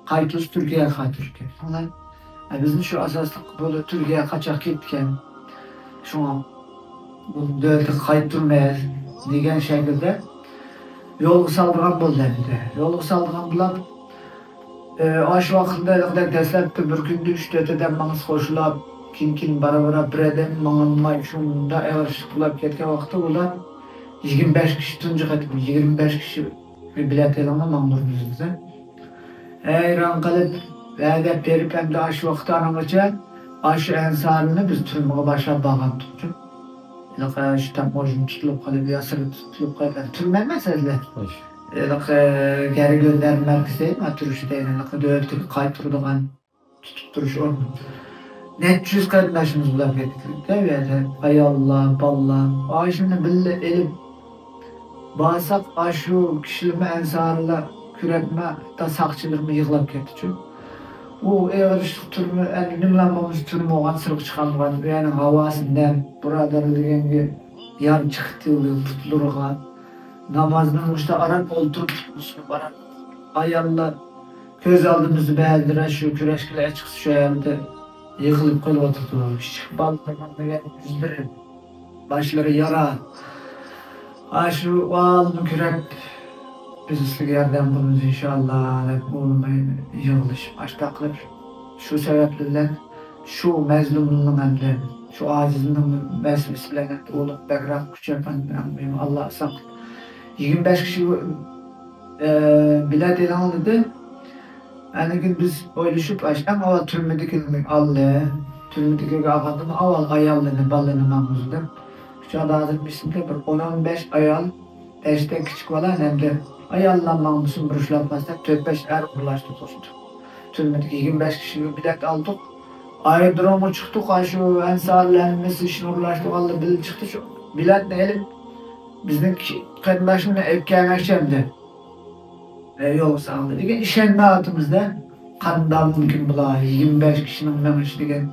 قايتۇرۇش تۈركىيەگە قايتۇرۇشكەن. شۇڭا بىزنى شۇ ئاساسلىق بولۇپ تۈركىيەگە قاچاق كەتكەن. شۇڭا بۇ دۆلەتكە قايتۇرمايمىز دېگەن شەكىلدە يولغا سالىدىغان بولدى ئەمدى. يولغا سالىدىغان بولۇپ، ئاشۇ ۋاقىتتا دەسلەپتە بىر كۈندە ئۈچ تۆت ئادەم ماڭسا قوشۇلۇپ، كېيىن كېيىن بارا بارا بىر ئادەم ماڭالماي شۇنداق ئېغىر ئىشلىق بولۇپ كەتكەن ۋاقىتتا ئۇلار يىگىرمە بەش كىشى تۇنجى قېتىم يىگىرمە بەش كىشى بېلەت ئېلىڭلار ماڭدۇرىمىز دېسە، ھەيران قېلىپ، ھە دەپ بېرىپ، ئەمدى ئاشۇ ۋاقىت ئانىڭغىچە ئاشۇ ئەنسارىنى بىز تۈرمىگە باشلاپ بارغانتۇق. ھېلىقى شۇ تاموژنا تۇتۇلۇپ قېلىپ، ياسىرى تۇتۇلۇپ قېلىپ، تۈرمە ئەمەس ئەسلى. ھېلىقى گەرى گۆندەرمە مەركىزى دەيدۇ، تۇرۇشى دەيدۇ، ھېلىقى دۆلەتكە قايتۇرىدىغان تۇتۇپ تۇرۇش ئورنى. نەچچە يۈز قېرىنداشىمىز بولۇپ كەتتۇق-دە، ئۇ يەردە. ئاياللار، بالىلار، ئاشۇنى بىللە ئېلىپ بارساق، ئاشۇ كىشىلىرمۇ ئەنسارىلار كۆرەپمۇ، ھەتتا ساقچىلىرمۇ يىغلاپ كەتتىچۇ. ئۇ ئېغىر ئىشلىق تۈرمە، ئەنە نېمىلا بولمىسا تۈرمە بولغان، سىرتقا چىقالمىغان. ئۇ يەرنىڭ ھاۋاسى نەم، بۇرادەرلىرىڭگە يار چىقتى پۇتلىرىغا. نامازنىڭ ئۇشتا ئاران ئولتۇرۇپ، ئاران ئاياللار كۆز ئالدىمىزدا بەزىلىرى شۇ كۈرەشكىلا ئەچىقسا شۇ يەردە يىغىلىپ قېلىۋاتىدۇ. كىچىك بالىلار دېگەن يۈزلىرى، باشلىرى يارا. ئاشۇ ئالىمنى كۆرۈپ، بىز سىلەرگە ياردەم قىلىمىز ئىنشاللا دەپ، ئۇ يىغلىشىپ، ئاشتاق قىلىپ، شۇ سەۋەب بىلەن شۇ مەزلۇمنىڭ ئەمدى، شۇ ئاجىزنىڭ مەسىلىسى بىلەن ئەمدى ئۇلۇغ بەكرەك كۈچەپ، ئەمدى ئاللا ئاسان قىلىپ، يىگىرمە بەش كىشى، ئە، بېلەت ئېلىڭ دېدى. ئاندىن كېيىن بىز ئويلىشىپ، ئاشۇ ئەڭ ئاۋۋال تۈرمىدىكىنى ئالدى. تۈرمىدىكىگە ئالغاندىن ئاۋۋال ئاياللىرىنى، بالىلىرىنى ماڭغۇزدۇم. شۇ چاغدا ھازىر ئېسىمدە بىر ئون، ئون بەش ئايال، بەشتە كىچىك بالا، ئەمدى ئاياللار ماڭمىسۇن، بۇرۇشلاپ قالسا دەپ، تۆت، بەش ئەر ئۇرۇلاشتى قوشتى. تۈرمىدىكى يىگىرمە بەش كىشىگە بېلەت ئالدۇق. ئايرودرومغا چىقتۇق، ئاشۇ ئەنسارلار ھەممىسى ئىشىنى ئۇرۇلاشتۇرغانلار بىللە چىقتى. شۇ بېلەتنى ئېلىپ، بىزنىڭ كى-، قېرىنداشلىرىنى ئېلىپ كەلمەكچى ئەمدى. ئە، يولغا سالدى. لېكىن ئىشەنمەيۋاتىمىز-دە، قانداق مۇمكىن بۇلار، يىگىرمە بەش كىشىنىڭ مېڭىشى دېگەن.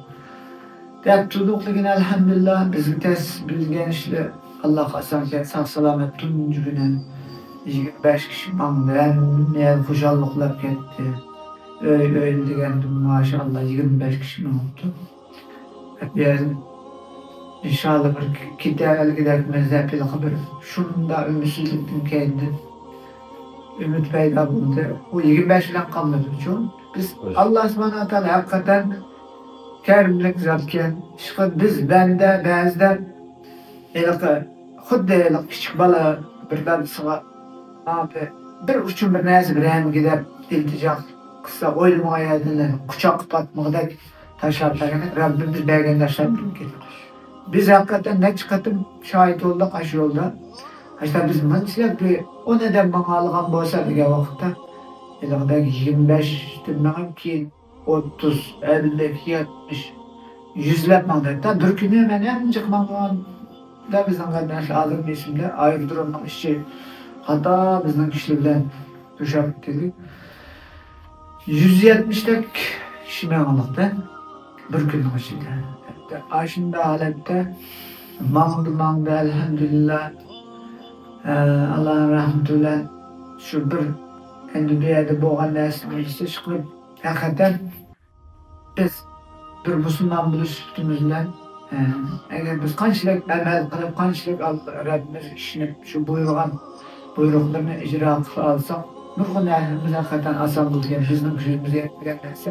دەپ تۇردۇق، لېكىن ئەلھەمدۇلىللا، بىزگە تەس بىلگەن ئىشلار ئاللاغا ئاسانكەن، ساق-سالامەت تۇنجى كۈنى يىگىرمە بەش كىشى ماڭدى. ھەممە يەر خۇشاللىقلاپ كەتتى. ئۆي، ئۆي دېگەندىن، ماشائاللا، يىگىرمە بەش كىشى ماڭىپتۇ. ئىنشاللا بىر كېتەلىگۈدەك مەززەپىلىقى بىر شۇنداق ئۈمىدسىزلىكتىن كەينىدىن ئۈمىد پەيدا بولدى. ئۇ يىگىرمە بەش بىلەن قالمىدى. چۈنكى بىز، ئاللا سۇبھانەھۇ ۋە تائالا ھەقىقەتەن كەرىملىك زاتكەن. ئىشقىلىپ بىز بەندە بەزىدە ھېلىقى خۇددى ھېلىقى كىچىك بالا بىر دادىسىغا بىر ئۇچۇن بىر نەرسە بېرەلمىگۈدەك ئىلتىجا قىلسا، ئويلىمىغان يەردىن قۇچاققا پاتمىغۇدەك تاشلاپ بەرگەن، رەببىمىز بەرگەن تاشلاپ بېرىدىكەن. بىز ھەقىقەتەن نەچچە قېتىم شاھىت بولدۇق ئاشۇ يولدا. ئاشۇنداق بىز مۇنچىلەپ بىر ئون ئادەم ماڭالىغان بولسا دېگەن ۋاقىتتا، ھېلىقىدەك يىگىرمە بەشتىن مېڭىپ، كېيىن ئوتتۇز، ئەللىك، يەتمىش، يۈزلەپ ماڭدى. ھەتتا بىر كۈنى مەن ئەڭ جىق ماڭغاندا بىزنىڭ قېرىنداشلار، ھازىرمۇ ئېسىمدە، ئايرودرومنىڭ ئىچى خاتا بىزنىڭ كىشىلەر بىلەن توشۇپ كەتتى. يۈز يەتمىشتەك كىشى ماڭغانلىقتا بىر كۈننىڭ ئىچىدە. ھەتتا ئاشۇنداق ھالەتتە ماڭدى، ماڭدى، ئەلھەمدۇلىللا. ئە، ئاللانىڭ رەھمىتى بىلەن شۇ بىر ئەمدى بۇ يەردە بولغان نەرسىنى ئىشقىلىپ، ھەقىقەتەن بىز بىر مۇسۇلمان بولۇش سۈپىتىمىز بىلەن، ئە، ئەگەر بىز قانچىلىك ئەمەل قىلىپ، قانچىلىك ئال-، رەببىمىزگە ئىشىنىپ، شۇ بۇيرۇغان بۇيرۇقلىرىنى ئىجرا قىلالىساق، نۇرغۇن ئەھلىمىز ھەقىقەتەن ئاسان بولىدىكەن. بىزنىڭ كۈچىمىزگە يەتمىگەن نەرسە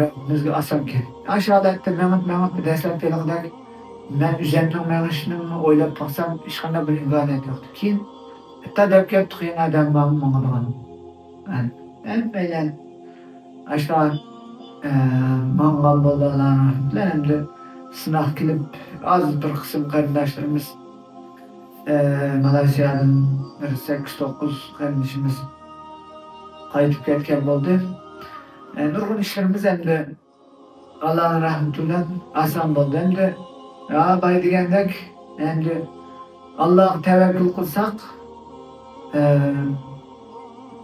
رەببىمىزگە ئاسانكەن. ئاشۇ ھالەتتە مېڭىپ، مېڭىپ، دەسلەپتە ھېلىقىدەك مەن ئۆزەمنىڭ مېڭىشىنىمۇ ئويلاپ باقسام، ھېچقانداق بىر ئىمكانىيەت يوق. كېيىن ھەتتا دەپ كەتتۇق، يەنە ئادەم بارمۇ ماڭىدىغان؟ ھەممەيلەن ئاشۇنداق، ئە، ماڭغان بولدى، ئاللانىڭ رەھمىتى بىلەن. ئەمدى سىناق كېلىپ، ئاز بىر قىسىم قېرىنداشلىرىمىز، ئە، مالايسىيادىن بىر سەككىز، توققۇز قېرىندىشىمىز قايتىپ كەتكەن بولدى. ئە، نۇرغۇن ئىشلىرىمىز ئەمدى ئاللانىڭ رەھمىتى بىلەن ئاسان بولدى. ئەمدى، يا، باي دېگەندەك، ئەمدى ئاللاغا تەۋەككۈل قىلساق، ئە،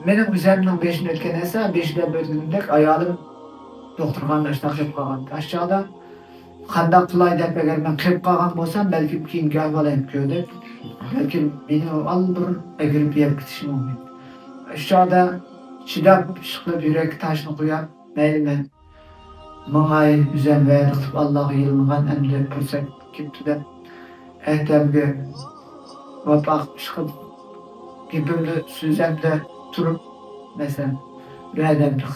مېنىڭ ئۆزەمنىڭ بېشىدىن ئۆتكەن نەرسە، بېشىدا ئۆتكەندەك ئايالىم دوختۇرخانىدا ئاشتاق يېتىپ قالغان. ئاشۇ چاغدا قانداق قىلاي دەپ، ئەگەر مەن قېلىپ قالغان بولسام، بەلكىم كېيىنكى ئەھۋالىم كۆردى. بەلكىم مېنى ئاللىبۇرۇن ئەگىرىپ يەپ كېتىشى مۇمكىن. شۇ چاغدا چىداپ، ئىشقىلىپ، يۈرەككە تاشنى قويۇپ، مەيلى، مەن ماڭاي، ئۆزۈم ۋەدە قىلىپ، ئاللاغا يېلىنغان، ئەمدى پۇرسەت كېلىپتۇ دەپ، ئەھدەمگە ۋاپا قىلىپ، ئىشقىلىپ، گېپىمدە، سۆزۈمدە تۇرۇپ، مەسىلەن، ۋەدەمنى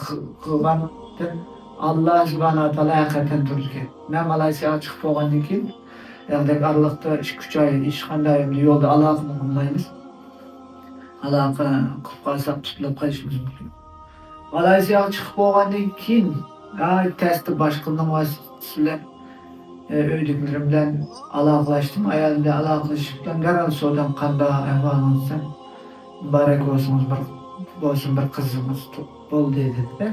قىلغاندىن، ئاللا سۇبھانەھۇ ۋە تائالا ھەقىقەتەن تۇرىدىكەن. مەن مالايسىياغا چىقىپ بولغاندىن كېيىن، ياغدەك ئارىلىقتا ئىككى ئۈچ ئاي ھېچقانداق يولدا ئالاقىنى قىلمايمىز. ئالاقە قىلىپ قالساق، تۇتۇلۇپ قېلىشىمىز مۇمكىن. مالايسىياغا چىقىپ بولغاندىن كېيىن، ناھايىتى تەستە باشقىلارنىڭ ۋاسىتىسى بىلەن، ئۆيدىكىلىرىم بىلەن ئالاقىلەشتىم. ئايالىم بىلەن ئالاقىلىشىپ، دەرھال سودام، قانداق ئەھۋالىڭىز دېسەم، مۇبارەك بولسىڭىز، بىر، بولسۇن، بىر قىزىڭىز بولدى دېدى.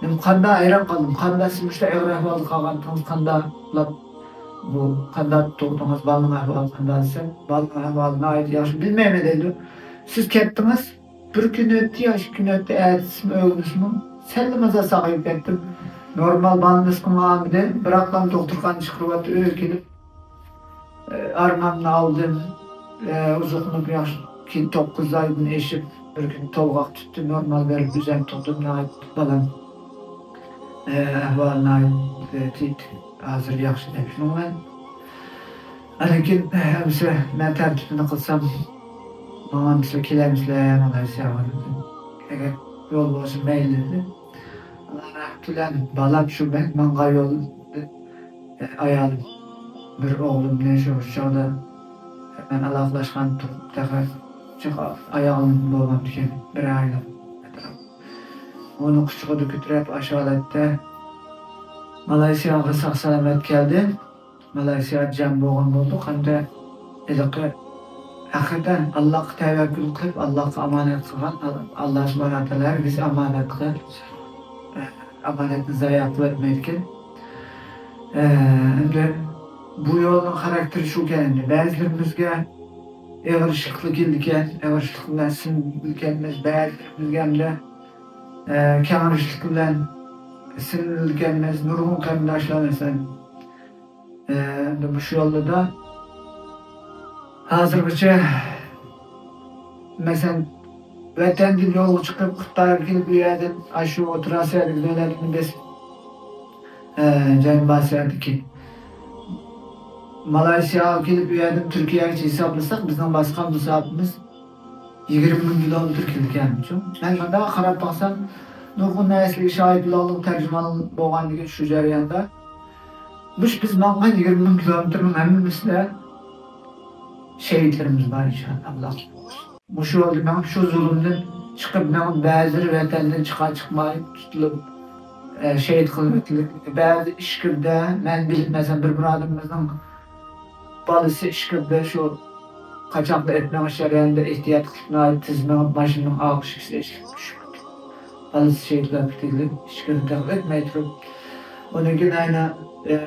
مەن قانداق ھەيران قالدىم، قانداق سىز مۇشۇنداق ئېغىر ئەھۋالدا قالغانتىڭىز، قانداقلاپ بۇ، قانداق تۇغدىڭىز، بالىنىڭ ئەھۋالى قانداق دېسەم، بالىنىڭ ئەھۋالى ناھايىتى ياخشى، بىلمەيمەن دەيدۇ. سىز كەتتىڭىز، بىر كۈن ئۆتتى يا ئىككى كۈن ئۆتتى، ئەتىسىمۇ، ئۆگۈنۈشىمۇ سەللا مازا ساغىيىپ كەتتىم. نورمال بالنىسقىمۇ ئالمىدى، بىراقلا دوختۇرخانا چىقىرىۋەتتى، ئۆيگە كېلىپ، ئارمامنى ئالدىم. ئوزۇقلىنىپ ياخشى، كېيىن توققۇز ئايدىن ئېشىپ، بىر كۈن تولغاق تۇتتى، نورمال بېرىپ ئۆزۈم تۇردۇم، ناھايىتى بالام ئەھۋالى ناھايىتى، ھازىر ياخشى دەپ شۇنىڭ بىلەن. ئاندىن كېيىن، ئەمسە مەن تەرتىپىنى قىلسام، ماڭامسىلەر، كېلەمسىلەر مالايسىياغا دېدىم. ئەگەر يول بولسا مەيلى دېدى. ئاللا رەھمىتى بىلەن بالام شۇ مەن ماڭغان يول، ئايالىم، بىر ئوغلۇمنى شۇ، شۇ چاغدا مەن ئالاقىلەشكەن تۇرۇپ تېخى جىق ئاياغلىرىم بولغانتىكەن، بىر ئايلىق ئەتراپ. ئۇنى قۇچىقىدا كۆتۈرۈپ، ئاشۇ ھالەتتە مالايسىياغا ساق-سالامەت كەلدى. مالايسىيا جەم بولغان بولدۇق ھەمدە ھېلىقى ھەقىقەتەن ئاللاغا تەۋەككۈل قىلىپ، ئاللاغا ئامانەت قىلغان، ئاللا سۇبھانەھۇ ۋە تائالا بىز ئامانەتكە، ئامانەتنى زايە قىلىۋەتمەيدىكەن. ئەمدى بۇ يولنىڭ خاراكتېرى شۇكەن، ئەمدى بەزىلىرىمىزگە ئېغىر ئىشلىقلا كېلىدىكەن، ئېغىر ئىشلىق بىلەن سىنىدىكەنمىز، بەزىلىرىمىزگە ئەمدى، ئە، كەڭرى ئىشلىق بىلەن سىنىدىكەنمىز. نۇرغۇن قېرىنداشلار، مەسىلەن، ئە، ئەمدى مۇشۇ يولدا ھازىرغىچە، مەسىلەن، ۋەتەندىن يولغا چىقىپ، قۇتارغا كېلىپ، ئۇ يەردىن ئاشۇ ئوتتۇرا ئاسىيادىكى دۆلەتنى بېسىپ، ئە، جەنۇبىي ئاسىيادىكى مالايسىياغا كېلىپ، ئۇ يەردىن تۈركىيەگىچە ھېسابلىساق، بىزنىڭ باسقان مۇساپىمىز يىگىرمە مىڭ كىلومېتىر كېلىدىكەن. مەن مۇنداق قاراپ باقسام، نۇرغۇن نەرسىلەرگە شاھىت بولغانلىق، تەرجىمانلىق بولغاندىكىن شۇ جەرياندا، مۇشۇ بىز ماڭغان يىگىرمە مىڭ كىلومېتىرنىڭ ھەممىسىدە شېھىتلىرىمىز بار، ئىنشائاللا. مۇشۇ يولدا مېڭىپ، شۇ زۇلۇمدىن چىقىپ، مېڭىپ، بەزىلىرى ۋەتەندىن چىقا چىقماي تۇتۇلۇپ، ئە، شېھىت قىلىنىۋېتىلدى. بەزى ئىچكىرىدە، مەن بىلىپ، مەسىلەن، بىر بۇرادىرىمىزنىڭ بالىسى ئىچكىرىدە شۇ قاچاقتا ئېتىپ مېڭىش جەريانىدا ئېھتىيات قىلىپ، ناھايىتى تېز مېڭىپ، ماشىنىنىڭ ئارقا ئىشىكى ئېچىلىپ چۈشۈپ، بالىسى شېھىتلەپ كېتىلدى. ئىچكىرىدە ئۆتمەي تۇرۇپ، ئۇنىڭ كېيىن ئەنە، ئە،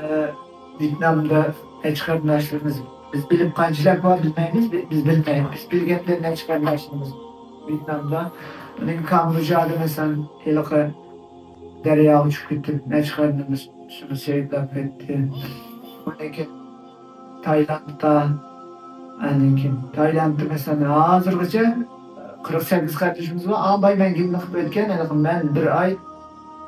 ۋيېتنامدا نەچچە قېرىنداشلىرىمىز، بىز بىلىپ قانچىلىك بار بىلمەيمىز، بى-، بىز بىلمەيمىز. بىز بىلگەندە نەچچە قېرىنداشلىرىمىز ۋيېتنامدا. ئۇنىڭ كامبودژادا مەسىلەن، ھېلىقى دەرياغا چۈشۈپ كېتىپ، نەچچە قېرىندىشىمىز شېھىتلەپ كەتتى. ئۇنىڭ كېيىن تايلاندتا، ئاندىن كېيىن تايلاندتا مەسىلەن، ھازىرغىچە قىرىق سەككىز قېرىندىشىمىز بار. ئاڭباي مەن گېپىنى قىلىپ ئۆتكەن، ھېلىقى مەن بىر ئاي،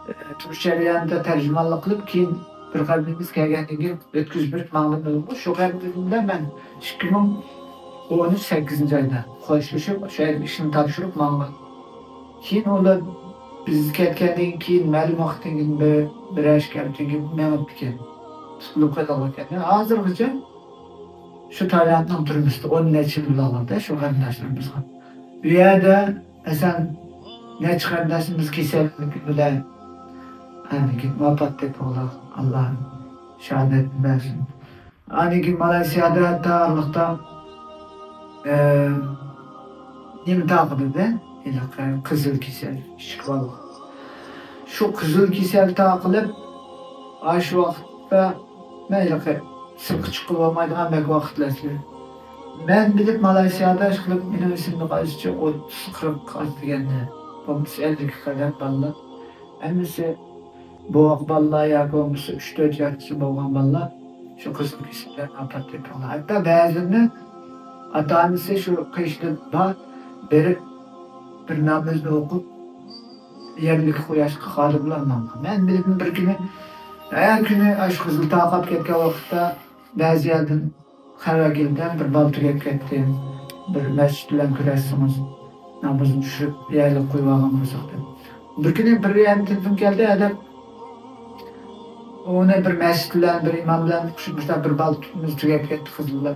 ئە، تۇرۇش جەريانىدا تەرجىمانلىق قىلىپ، كېيىن بىر قېرىندىشىمىز كەلگەندىن كېيىن ئۆتكۈزۈپ بېرىپ ماڭدىم. شۇ قېرىندىشىم بىلەن مەن ئىككى مىڭ ئون ئۈچ سەككىزىنچى ئايدا خوشلىشىپ، شۇ يەردە ئىشنى تاپشۇرۇپ ماڭغان. كېيىن ئۇلار بىز كەتكەندىن كېيىن مەلۇم ۋاقىتتىن كېيىن بىر، بىر ئاي ئىككى ھەپتىدىن كېيىن مېڭىپتىكەن. تۇتۇلۇپ قېلىدىغان ئىكەن. ھازىرغىچە شۇ تايلاندنىڭ تۈرمىسىدە ئون نەچچە يىل بولغاندا شۇ قېرىنداشلىرىمىزغا. بۇ يەردە، مەسىلەن، نەچچە قېرىنداشلىرىمىز كېسەللىك بىلەن ئاندىن كېيىن ۋاپات تېپىۋالغان. ئاللا شاھادەت بەرسۇن. ئاندىن كېيىن مالايسىيادا ھەتتا ئارىلىقتا، ئە، نېمە تارقىدى، ھېلىقى قىزىل كېسەل، ئىچكى بالغا. شۇ قىزىل كېسەل تارقىلىپ، ئاشۇ ۋاقىتتا مەن ھېلىقى سىرتقا چىققىلى بولمايدىغان بەك ۋاقىتلار. مەن بىلىپ مالايسىيادا ئىشقىلىپ مېنىڭ ئېسىمدە قالىشىچە ئوتتۇز، قىرىق ئاز دېگەندە، بولمىسا ئەللىككە قەدەر بالىلار. ھەممىسى بوۋاق بالىلار ياكى بولمىسا ئۈچ، تۆت ياشقىچە بولغان بالىلار. شۇ قىزىل كېسەللەردىن ئاپات تېپىڭلار. ھەتتا بەزىلىرىنى ئاتا-ئانىسى شۇ قېشىدا بار، بېرىپ بىر نامىزىنى ئوقۇپ، يەرلىك قۇياشقا قادىمىلار ماڭغان. مەن بىلدىم بىر كۈنى، ھەر كۈنى ئاشۇ قىزىل تارقاپ كەتكەن ۋاقىتتا بەزى يەردىن خەۋەر كېلىدۇ، بىر بالا تۈگەپ كەتتى، بىر مەسچىت بىلەن كۆرۈشسىڭىز، نامىزىنى چۈشۈرۈپ، يەرلىك قويۇۋالغان بولساق دەپ. بىر كۈنى بىر يەردىن تېلېفون كەلدى، ئادەم ئۇنى بىر مەسچىت بىلەن، بىر ئىمام بىلەن قوشۇپ، مۇشۇنداق بىر بالا تۈگەپ كەتتى، قىزىللار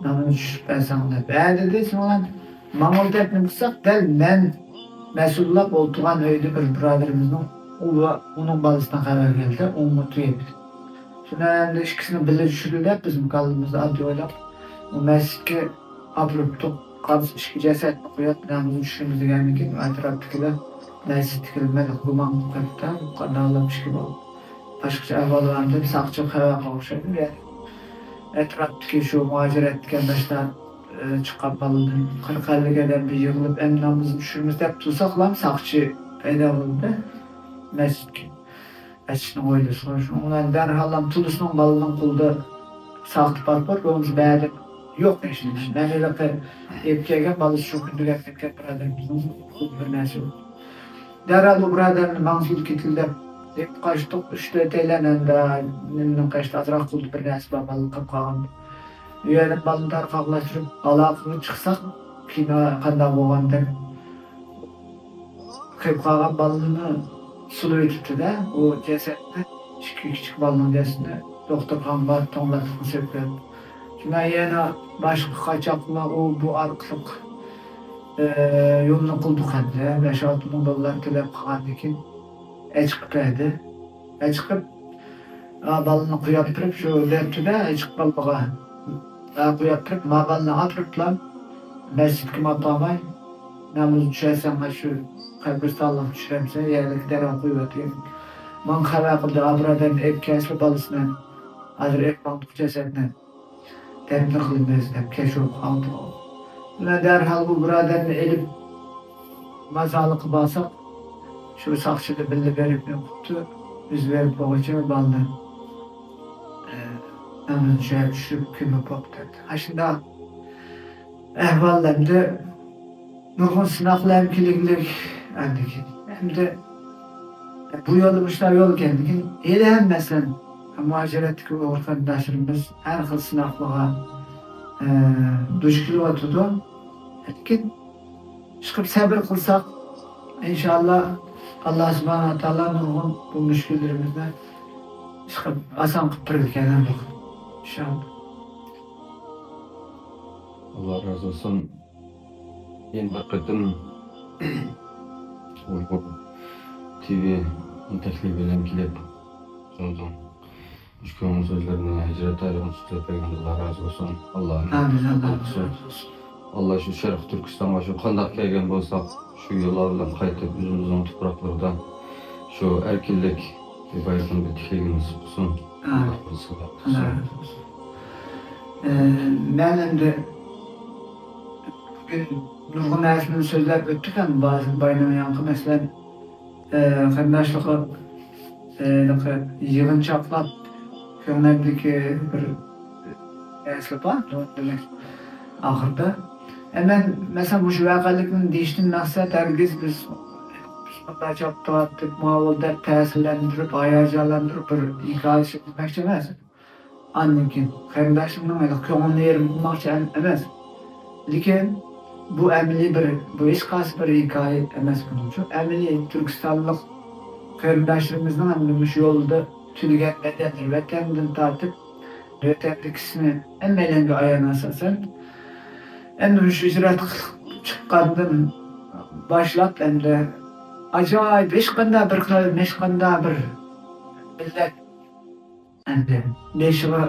نامىزىنى چۈشۈرۈپ بەرسەڭ دەپ. ھە دېدى، شۇنىڭ بىلەن ماڭىلا دەپ نېمە قىلساق، دەل مەن مەسئۇللاپ ئولتۇرغان ئۆيدە بىر بۇرادىرىمىزنىڭ ئۇ ۋە ئۇنىڭ بالىسىدىن خەۋەر كەلدى، ئۇمۇ تۈگەپ كەتتى. شۇنى ئەمدى ئىككىسىنى بىللە چۈشۈردى دەپ، بىزمۇ كاللىمىزدا ئاددىي ئويلاپ، ئۇ مەسچىتكە ئاپىرىپتۇق. قالسا ئىككى جەسەتنى قويۇپ، نامىزىنى چۈشۈرىمىز دېگەندىن كېيىن، ئەتراپتىكىلەر مەسچىتتىكىلەر مەن گۇمان قىلىپ كەتتى، قانداقلاپ ئىككى بالا باشقىچە ئەھۋال بار دەپ، ساقچى خەۋەر قىلغان ئوخشايدۇ. يەنى ئەتراپتىكى شۇ مۇھاجىرەت قېرىنداشلار، ئى، چىققان بالىدىن قىرىق ئەللىك ئادەم بىر يىغىلىپ، ئەمدى نامىزنى چۈشۈرىمىز دەپ تۇرساقلا، ساقچى پەيدا بولدى مەسچىتكە. ئەچىشنىڭ ئويلىسىغا شۇنىڭ بىلەن دەرھال تونۇشنىڭ بالىنىڭ قولىدا ساختا پاسپورت بولمىسا بەرىدە يوق ئىشىنىش. مەن ھېلىقى ئېلىپ كەلگەن بالىسى شۇ كۈندە كەتكەن بۇرادىرىمىزنىڭ قولىدا بىر نەرسە يوق. دەرھال ئۇ بۇرادەرنى ماڭسىلا كېتىلى دەپ ئېلىپ قاچتۇق. ئۈچ تۆتەيلەن ئەمدى نېمىنىڭ قېشىدا ئازراق قولىدا بىر نەرسە بار، بالىلىق قىلىپ قالغان. ئۇ يەردىن بالىنى تارقاقلاشتۇرۇپ ئالاقىغا چىقساق، كىنو قانداق بولغاندەك قېلىپ قالغان بالىنى سولىۋېتىپتۇ-دە، ئۇ جەسەتنى، ئىككى كىچىك بالىنىڭ جەسىتىنى دوختۇرخانىغا توڭلاتقۇسى كېلىپ. شۇنداق يەنە باشقا قاچاقلار ئۇ بۇ ئارقىلىق، ئە، يولنى قىلدۇق ئەمدى. بەش-ئالتە مىڭ دوللار تۆلەپ قالغاندىن كېيىن ئەچىقىپ بەردى. ئەچىقىپ، ئا، بالىنى قويۇپ بېرىپ، شۇ دەپتۇ-دە، ئەچىقىپ بالىغا. ئا، قويۇپ بېرىپ، ما بالىنى ئاپىرىپلا، مەسچىتكىمۇ ئاپارماي، نامىزىنى چۈشۈرسەڭ، شۇ قەبرىستانلىققا چۈشۈرەمسەن، يەرلىك دەرگاھقا قويۇۋەتكىن. ماڭا خەۋەر قىلدى، ئا، بۇرادەرنى ئېلىپ كەلسىلە بالىسىنى. ھازىر ئېلىپ ماڭدۇق جەسەتنى. دەپنە قىلىمىز دەپ كەچۈرۈپ قالدى. مانا دەرھال بۇ بۇرادەرنى ئېلىپ مازارلىققا بارساق، شۇ ساقچىدا بىللە بېرىپ يوقۇپتۇ. بىز بېرىپ بولغۇچە بالىنى، ئە، نامىزىنى چۈشۈرۈپ كۆمۈپ بوپتۇ. ئاشۇنداق ئەھۋال ئەمدى نۇرغۇن سىناقلار ھەم كېلىگلىك ئەمدى. ئەمدى بۇ يولدا مۇشۇنداق يول ئىكەن. لېكىن ھېلىھەم، مەسىلەن، مۇھاجىرەتتىكى ئۇيغۇر قېرىنداشلىرىمىز ھەر خىل سىناقلارغا، ئە، دۇچ كېلىۋاتىدۇ. لېكىن ئىشقىلىپ سەبرى قىلساق، ئىنشائاللا، ئاللا سۇبھانەھۇ ۋە تائالا نۇرغۇن بۇ مۈشكۈللىرىمىزنى ئىشقىلىپ ئاسان قىلىپ بېرىدىكەن، ئىنشائاللا. ئاللا رازى بولسۇن. يەنە بىر قېتىم ئۇيغۇر تىۋى تەكلىپى بىلەن كېلىپ، ئۆزىڭىزنىڭ مۇشۇ كۆڭۈل سۆزلىرىنى، ھىجرەت تارىخىنى سۆزلەپ بەرگەن، ئاللا رازى بولسۇن. ئاللا ئامىن، ئاللا رازى بولسۇن. ئاللا شۇ شەرقىي تۈركىستانغا شۇ قانداق كەلگەن بولساق، شۇ يوللار بىلەن قايتىپ، ئۆزىمىزنىڭ تۇپراقلىرىدا شۇ ئەركىنلىك بايرىقىنى بىر تىكلىگىنى نېسىپ قىلسۇن. ئامىن. ئاللا رازى بولسۇن. ئاللا رازى بولسۇن. ئە، مەن ئەمدى بۈگۈن نۇرغۇن نەرسىلەرنى سۆزلەپ ئۆتتۇق ھەم بازى بايىنىڭ ياڭقى، مەسىلەن، ئە، قېرىنداشلىقى، ئە، يىغىنچاقلاپ كۆڭلۈمدىكى بىر نەرسە بار، دېمەك، ئاخىرىدا. ئە، مەن، مەسىلەن، مۇشۇ ۋەقەلىكنى دېيىشتىن مەقسەت ھەرگىز بىز، بىز مۇنداق چاپتۇراتتۇق، ماۋۇ دەپ تەسىرلەندۈرۈپ، ھاياجانلاندۇرۇپ بىر ھېكايە سۆزلىمەكچى ئەمەس. ئاندىن كېيىن قېرىنداشلىرىمنىڭ ھېلىقى كۆڭلىنى يېرىم قىلماقچى ئەم-، ئەمەس. لېكىن بۇ ئەمەلىي بىر، بۇ ھېچقايسى بىر ھېكايە ئەمەس بۇنىڭ ئۈچۈن. ئەمەلىي تۈركىستانلىق قېرىنداشلىرىمىزنىڭ ئەمدى مۇشۇ يولدا تۈنىگەن بەدەللىرى ۋەتەندىن تارتىپ، ۋەتەندىكىسىنى ھەممەيلەنگە ئايان ئاساسەن. ئەمدى مۇشۇ ھىجرەت قىلىپ چىققاندىن باشلاپ، ئەمدى ئاجايىپ ھېچقانداق بىر قەۋم، ھېچقانداق بىر مىللەت ئەمدى بېشىغا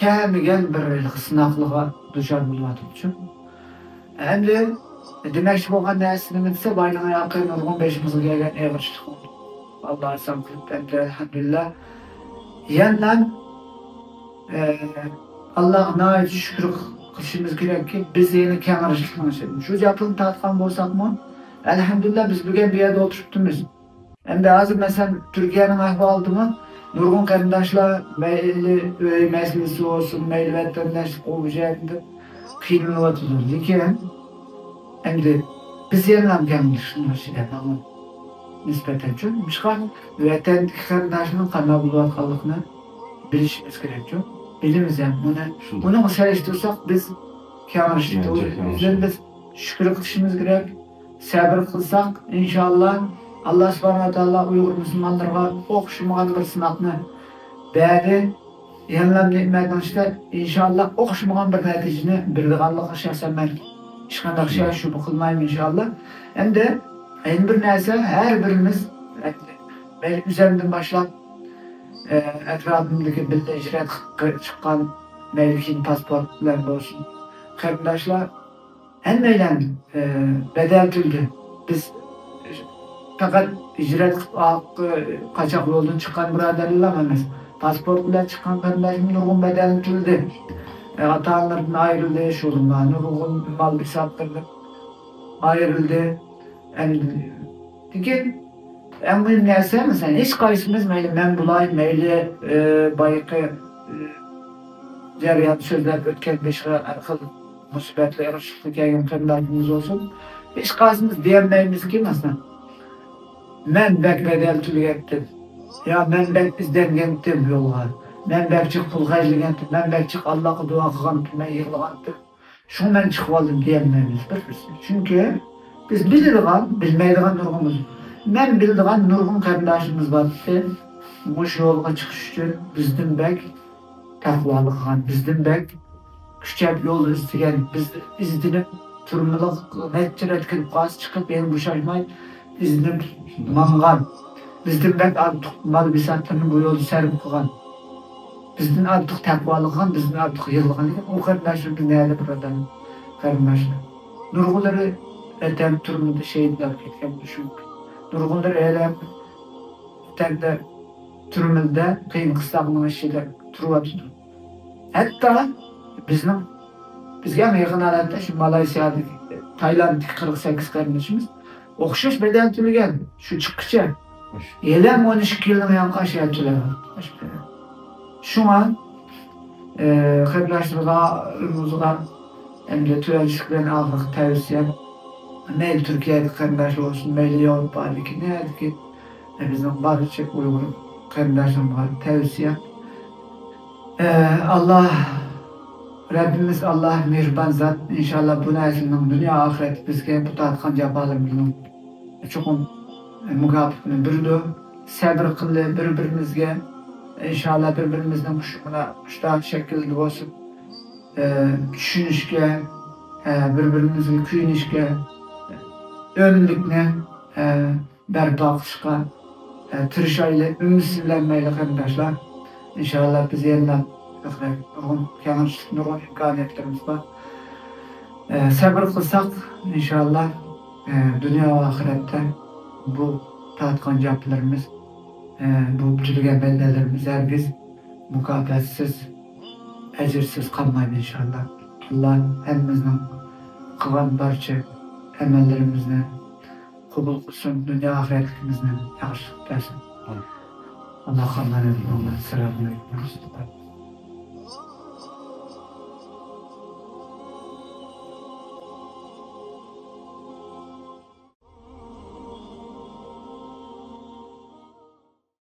كەلمىگەن بىر ھېلىقى سىناقلىغا دۇچار بولۇۋاتىدۇ. ئەمدى دېمەكچى بولغان نەرسە نېمە دېسە، بايىنىڭ ياقى نۇرغۇن بېشىمىزغا كەلگەن ئېغىر ئىشلار بولدى. ئاللا ئاسان قىلىپ، ئەمدى ئەلھەمدۇلىللا يەنىلا، ئە، ئاللاغا ناھايىتى شۈكۈر قىلىشىمىز كېرەككى، بىز يەنە كەڭرىشلىكنىڭ ئىچىدە شۇ جاپىنى تارتقان بولساقمۇ، ئەلھەمدۇلىللا بىز بۈگۈن بۇ يەردە ئولتۇرۇپتىمىز. ئەمدى ھازىر، مەسىلەن، تۈركىيەنىڭ ئەھۋالىدىمۇ نۇرغۇن قېرىنداشلار مەيلى ئۆي مەسىلىسى بولسۇن، مەيلى ۋەتەنداشلىق بولۇش جەھەتتە قىينىلىۋاتىدۇ. لېكىن ئەمدى بىز يەنىلا كەڭلىشىشنىڭ ئىچىدە نىسبەتەن چوڭ. شۇڭا ۋەتەندىكى قېرىنداشنىڭ قانداق بولۇۋاتقانلىقىنى بىلىشىمىز كېرەكچۇ. بىلىمىز ھەم بۇنى، شۇنداق. بۇنىڭغا سېلىشتۇرساق، بىز كەڭرىشتۇق. مەنچە كەڭرىشتۇق. بىز شۈكۈر قىلىشىمىز كېرەك. سەبىر قىلساق، ئىنشاللا، ئاللا سۇبھانەھۇ ۋە تائالا ئۇيغۇر مۇسۇلمانلىرىغا ئوخشىمىغان بىر سىناقنى بەردى. يەنىلا نېمەتنىڭ ئىچىدە، ئىنشاللا، ئوخشىمىغان بىر نەتىجىنى بېرىدىغانلىقىغا شەخسەن مەن ھېچقانداق شەك شۈبھە قىلمايمەن، ئىنشاللا. ئەمدى يەنە بىر نەرسە، ھەر بىرىمىز، مەيلى ئۆزۈمدىن باشلاپ، ئە، ئەتراپىمدىكى بىللە ھىجرەت قىلىپ چىققان، مەيلى كېيىن پاسپورت بىلەن بولسۇن، قېرىنداشلار، ھەممەيلەن، ئە، بەدەل تۆلىدى. بىز پەقەت ھىجرەت قىلىپ، قاچاق يولدىن چىققان بۇرادەرلەرلا ئەمەس. پاسپورت بىلەن چىققان قېرىنداشمۇ نۇرغۇن بەدەلنى تۆلىدى. ئە، ئاتا-ئانىلىرىدىن ئايرىلدى، شۇ نۇرغۇن مال بىساتلىرىدىن ئايرىلدى. ئەمدى، لېكىن ئەڭ مۇھىم نەرسە، مەسىلەن، ھېچقايسىمىز، مەيلى مەن بولاي، مەيلى، ئە، بايىقى، ئە، جەريان سۆزلەپ ئۆتكەن باشقا ھەر خىل مۇسىبەتلەر، ئېغىرچىلىقلار كەلگەن قېرىنداشلىرىمىز بولسۇن، ھېچقايسىمىز دېيەلمەيمىزكى، مەسىلەن، مەن بەك بەدەل تۆلىگەنتىم، يا مەن بەك ئىزدەنگەنتىم يولغا، مەن بەك جىق پۇل خەجلىگەنتىم، مەن بەك جىق ئاللاغا دۇئا قىلغانتىم، مەن يىغلىغانتىم، شۇڭا مەن چىقىۋالدىم دېيەلمەيمىز بىر بىرسى. چۈنكى بىز بىلىدىغان، بىلمەيدىغان نۇرغۇنىمىز. مەن بىلىدىغان نۇرغۇن قېرىنداشلىرىمىز بار. مۇشۇ يولغا چىقىش ئۈچۈن بىزدىن بەك تەقۋالىق قىلغان، بىزدىن بەك كۈچەپ يول ئىزدىگەن، بىز ئىزدىنىپ تۈرمىلىق نەچچە رەت كىرىپ قالسا چىقىپ يەنە بوشاشماي ئىزدىنىپ ماڭغان، بىزدىن بەك ئارتۇق مال بىساتلىرىنى بۇ يولدا سەرپ قىلغان، بىزدىن ئارتۇق تەقۋالىق قىلغان، بىزدىن ئارتۇق يىغلىغان ئۇ قېرىنداشلىرىمىز نەدە بۇرادەر قېرىنداشلار؟ نۇرغۇنلىرى ۋەتەن تۈرمىدە شېھىتلەپ كەتكەن، شۇ نۇرغۇنلىرى ھېلى ۋەتەندە تۈرمىدە قىيىن قىستاقنىڭ ئىچىدە تۇرۇۋاتىدۇ. ھەتتا بىزنىڭ، بىزگە ھەم يېقىن ھالەتتە شۇ مالايسىيادىكى، تايلاندتىكى قىرىق سەككىز قېرىندىشىمىز ئوخشاش بەدەل تۆلىگەن شۇ چىققىچە. ھېلىھەم ئون ئىككى يىلنىڭ يانقا ئاشىيا تۆلەۋاتىدۇ. شۇڭا، ئە، قېرىنداشلىرىمىزغا ئەمدى تۆۋەنچىلىك بىلەن ئاخىرقى تەۋسىيەم، مەيلى تۈركىيەدىكى قېرىنداشلار بولسۇن، مەيلى ياۋروپادىكى، نەدىكى، ئە، بىزنىڭ بارچە ئۇيغۇر قېرىنداشلىرىمىزغا تەۋسىيە. ئە، ئاللا، رەببىمىز ئاللا مېھرىبان زات. ئىنشاللا بۇ نەرسىنىڭ دۇنيا ئاخىرەت بىزگە بۇ تارتقان جاپالىرىمىزنىڭ چوقۇم مۇكاپاتىنى بېرىدۇ. سەبرى قىللى بىر-بىرىمىزگە. ئىنشاللا بىر-بىرىمىزنىڭ شۇ مۇنا-، مۇشۇنداق شەكىلدە بولسۇن، ئە، چۈشىنىشكە، ئە، بىر-بىرىمىزگە كۆيۈنۈشكە، ئۆملۈكنى، ئە، بەرپا قىلىشقا، ئە، تىرىشايلى، ئۈمىدسىزلەنمەيلى قېرىنداشلار. ئىنشاللا بىز يەنىلا نۇرغۇن كەڭرىشلىك، نۇرغۇن ئىمكانىيەتلىرىمىز بار. ئە، سەبرى قىلساق، ئىنشاللا، ئە، دۇنيا ۋە ئاخىرەتتە بۇ تارتقان جاپىلىرىمىز، ئە، بۇ تۆلىگەن بەدەللىرىمىز ھەرگىز مۇكاپاتسىز، ئەجىرسىز قالمايدۇ، ئىنشاللا. ئاللا ھەممىمىزنىڭ قىلغان بارچە ئەمەللىرىمىزنى قوبۇل قىلسۇن، دۇنيا ئاخىرەتلىكىمىزنى ياخشى قىلىپ بەرسۇن. ئامىن. ئاللاغا ئامانەت بولۇڭلار. ئەسسالامۇ ئەلەيكۇم.